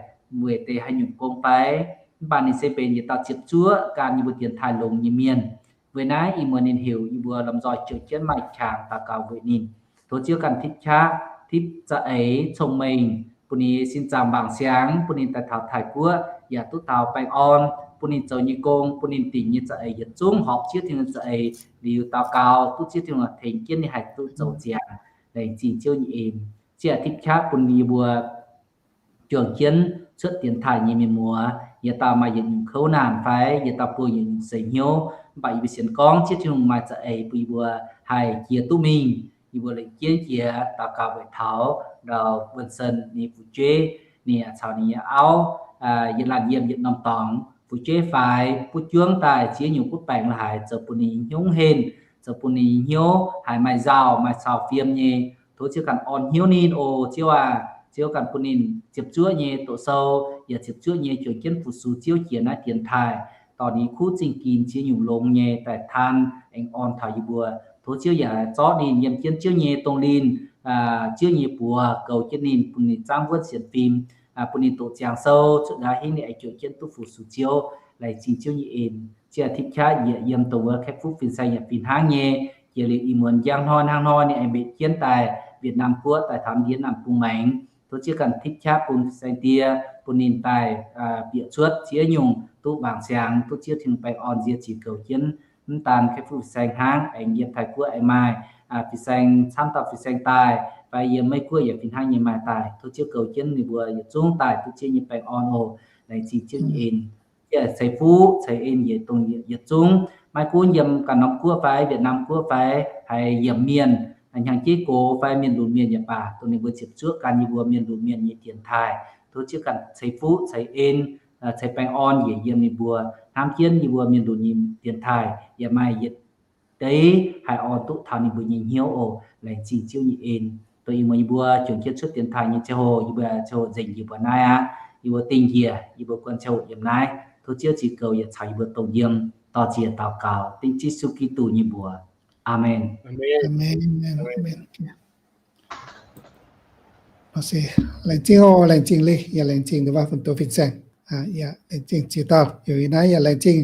weic deix haaix nyungc gong fai, mv baac ninh se benx yietc dauh ziepc zuoqv gan yie mbuo dienx taaih longx nyei mienh. Weic naaiv ih muonz ninh heuc yie mbuo lomh nzoih jangx jienv maaih qangx daux gaux weic ninh. Tov Ziouv ganh tipv qaqv, tipv za'eix cong-mengh, bun ninh sin zaangc mbaangc siangx, bun ninh daaih taux Taiv-Guoqv yaac duqv taux baengh orn, bun ninh zoux nyei gong, bun ninh dingc nyei za'eix yietc zungv horpc Ziouv Tin-Hungh za'eix liuz daux gaux, duqv Ziouv Tin-Hungh tengx jienv ninh haih duqv zoux ziangx. Laengz zingh Ziouv nyei en. Ziouv aac, tipv qaqv bun yie mbuo juangc jienv cuotv dienx taaih nyei mienh muoz, yietc dauh maaih yietc nyungc kouv naanc fai yietc dauh buangh yietc nyungc seix hnyouv, mv baac yie mbuo sienx gorngv Ziouv Tin-Hungh maaih za'eix bun yie mbuo haih jiex duqv mingh. Yie mbuo lengc jiex jiex daux gaux weic taux ndau Wuonh Sen ninh fu'jueiv, ninh caux ninh nyei auv, yietc laanh yiem yietc norm dorngx, fu'jueiv faix butv juangv daaih ziex nyungc butv baengc la'haaix zoux bun ninh hnyouv henh, zoux bun ninh hnyouv haiz maaih nzauh maaih cau fiem nyei. Tov Ziouv ganh orn hnyouv ninh oc Ziouv aac. Ziouv ganh bun ninh ziepc zuoqv nyei doqc sou, yaac ziepc zuoqv nyei juangc jienv fu-sux Ziouv jiex naaiv dienx taaih, dorh ninh kuv zingh ginx ziex nyungc longx nyei daaih taan aengx orn taux yie mbuo. Tov Ziouv yaac zorqv ninh yiem jienv Ziouv nyei dongh linh, Ziouv nyei buoz goux jienv ninh, bun ninh zaangv wuonv sienx fim, bun ninh doqc ziangx sou cuotv ndau hingv ninh aengx juangc jienv duqv fu-sux Ziouv. Laengz zingh Ziouv nyei en. Ziouv aac, tipv qaqv yie yiem dongh wuov Kaeqv Fuqv Fin-Saeng yaac fih hnangv nyei. Jiex liuz ih muonz njang hnoi hnangv hnoi ninh aengx mbenc jienv daaih Việt Nam Guoqv daaih taux Việt Nam bung maengx. Tov Ziouv ganh tipv qaqv bun Fin-Saeng Die, bun ninh daaih bieqc cuotv ziex nyungc duqv mbaangc siangx, duqv Ziouv Tin-Hungh baengh orn nzie ziec goux jienv. Mv daan Kaeqv Fuqv Fin-Saeng hnangv, aengx yiem Taiv-Guoqv aengx maaih Fin-Saeng camv dauh Fin-Saeng daaih, fai yiem Meiv Guoqv yaac fih hnangv nyei maaih daaih. Tov Ziouv goux jienv ninh mbuo yietc zungv daaih duqv Ziouv nyei baengh orn oc. Laengz zingh Ziouv nyei en. Ziouv aac, ceix fuqv ceix en yietc dongh yietc zungv maiv gunv yiem ganh norm guoqv fai Việt Nam Guoqv fai haiz yiemc mienh, hnyangx-jeiv gox fai mienh lunx mienh yaac baac, dongh ninh mbuo ziepc zuoqv gan yie mbuo mienh lunx mienh nyei dienx taaih. Tov Ziouv ganh ceix fuqv ceix en, ceix baengh orn njiec yiem ninh mbuo, hnamv jienv yie mbuo mienh lunx nyei dienx taaih yaac maaih yietc deix haih orn duqv taux ninh mbuo nyei hnyouv oc. Laengz zingh Ziouv nyei en. Dongh ih muonz yie mbuo juangc jienv cuotv dienx taaih nyei ziangh hoc, yie mbuo ziangh hoc nzengc yie mbuo naaiv aqv. Yie mbuo dingh njiec, yie mbuo guanh ziangh hoc yiem naaiv. Tov Ziouv ziex goux yaac caux yie mbuo dongh yiem. Dorh ziex daux gaux dengv Yesu Giduc nyei mbuox. Aamen. Laengz zingh oc, laengz zingh Leih, yaac laengz zingh ndau wuov fun doz Fin-Saeng. Yaac laengz zingh ziex dauh, yaac naaiv yaac laengz zingh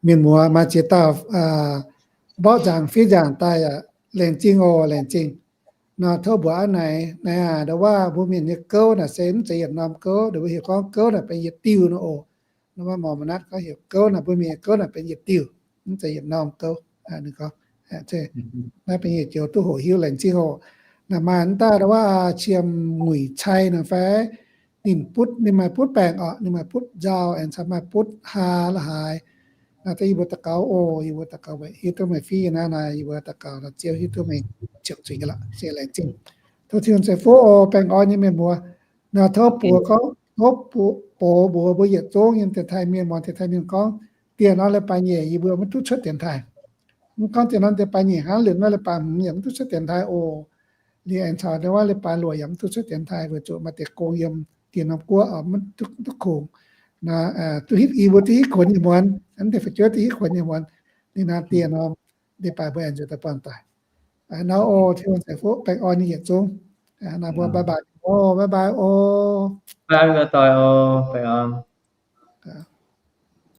mienh muoz maaih ziex dauh mborqv nzaangc fiev nzaangc daaih yaac laengz zingh oc, laengz zingh. Nor tov mbuox aqv naaic, naaiv aac, ndau wuov mbuo mienh nyei gouv naaic se mv zeiz yietc norm gouv, ndau wuov heuc gorngv gouv naaic benx yietc diuh nor oc. Ndau wuov mormon naaiv gorngv heuc gouv naaic, mbuo mienh nyei gouv naaic benx yietc diuh, mv zeiz yietc norm gouv. Naaiv benx yietc joux duqv hoqc hiuv laengz zingh oc. Naaic maaih mv daaih ndau wuov qiemx nguic cai nor fai ninh butv, ninh maaih butv baengc oc, ninh maaih butv nzauh aengx caux maaih butv haa la'haaix. Naaiv deix yie mbuo daux gaux oc, yie mbuo daux gaux weic hiuv duqv meih fiev yie naaiv naaic, yie mbuo daux gaux nor Ziouv hiuv duqv meih ziouc zuiz nyei lorqc. Se laengz zingh. Tov Tin-Hungh ceix fuqv oc, baengh orn nyei mienh muoz. Naaiv tov buoz gorngv, tov buoz mbuox mbuo yietc zungv nyei dienx taaih mienh, muangx dienx taaih mienh gorngv, dieh norm leiz-baaix nyeic yie mbuo maiv duqv cuotv dienx taaih. Mv gorngv dieh norm leiz-baaix nyeic hnangv, liuz norm leiz-baaix hmz yaac maiv duqv cuotv dienx taaih oc. Liuz aengx caux ndau wuov leiz-baaix luoqc yaac maiv duqv cuotv dienx taaih, weic zuqc maaih deix gong yiem dieh norm guoqv oc, maiv duqv, duqv kungx. Naaiv duqv hitv, yie mbuo duqv hitv kuonx nyei muonz, mv deix fu'jueiv duqv hitv kuonx nyei muonz. Ninh naaiv dieh norm leiz-baaix mbuo aengx nzuonx daaih buangh daic. Naaiv oc, Tin-Hungh ceix fuqv baengh orn nyei yietc zungv. Naaiv mbuo bye bye oc, bye bye oc. Bye bye oc, baengh orn.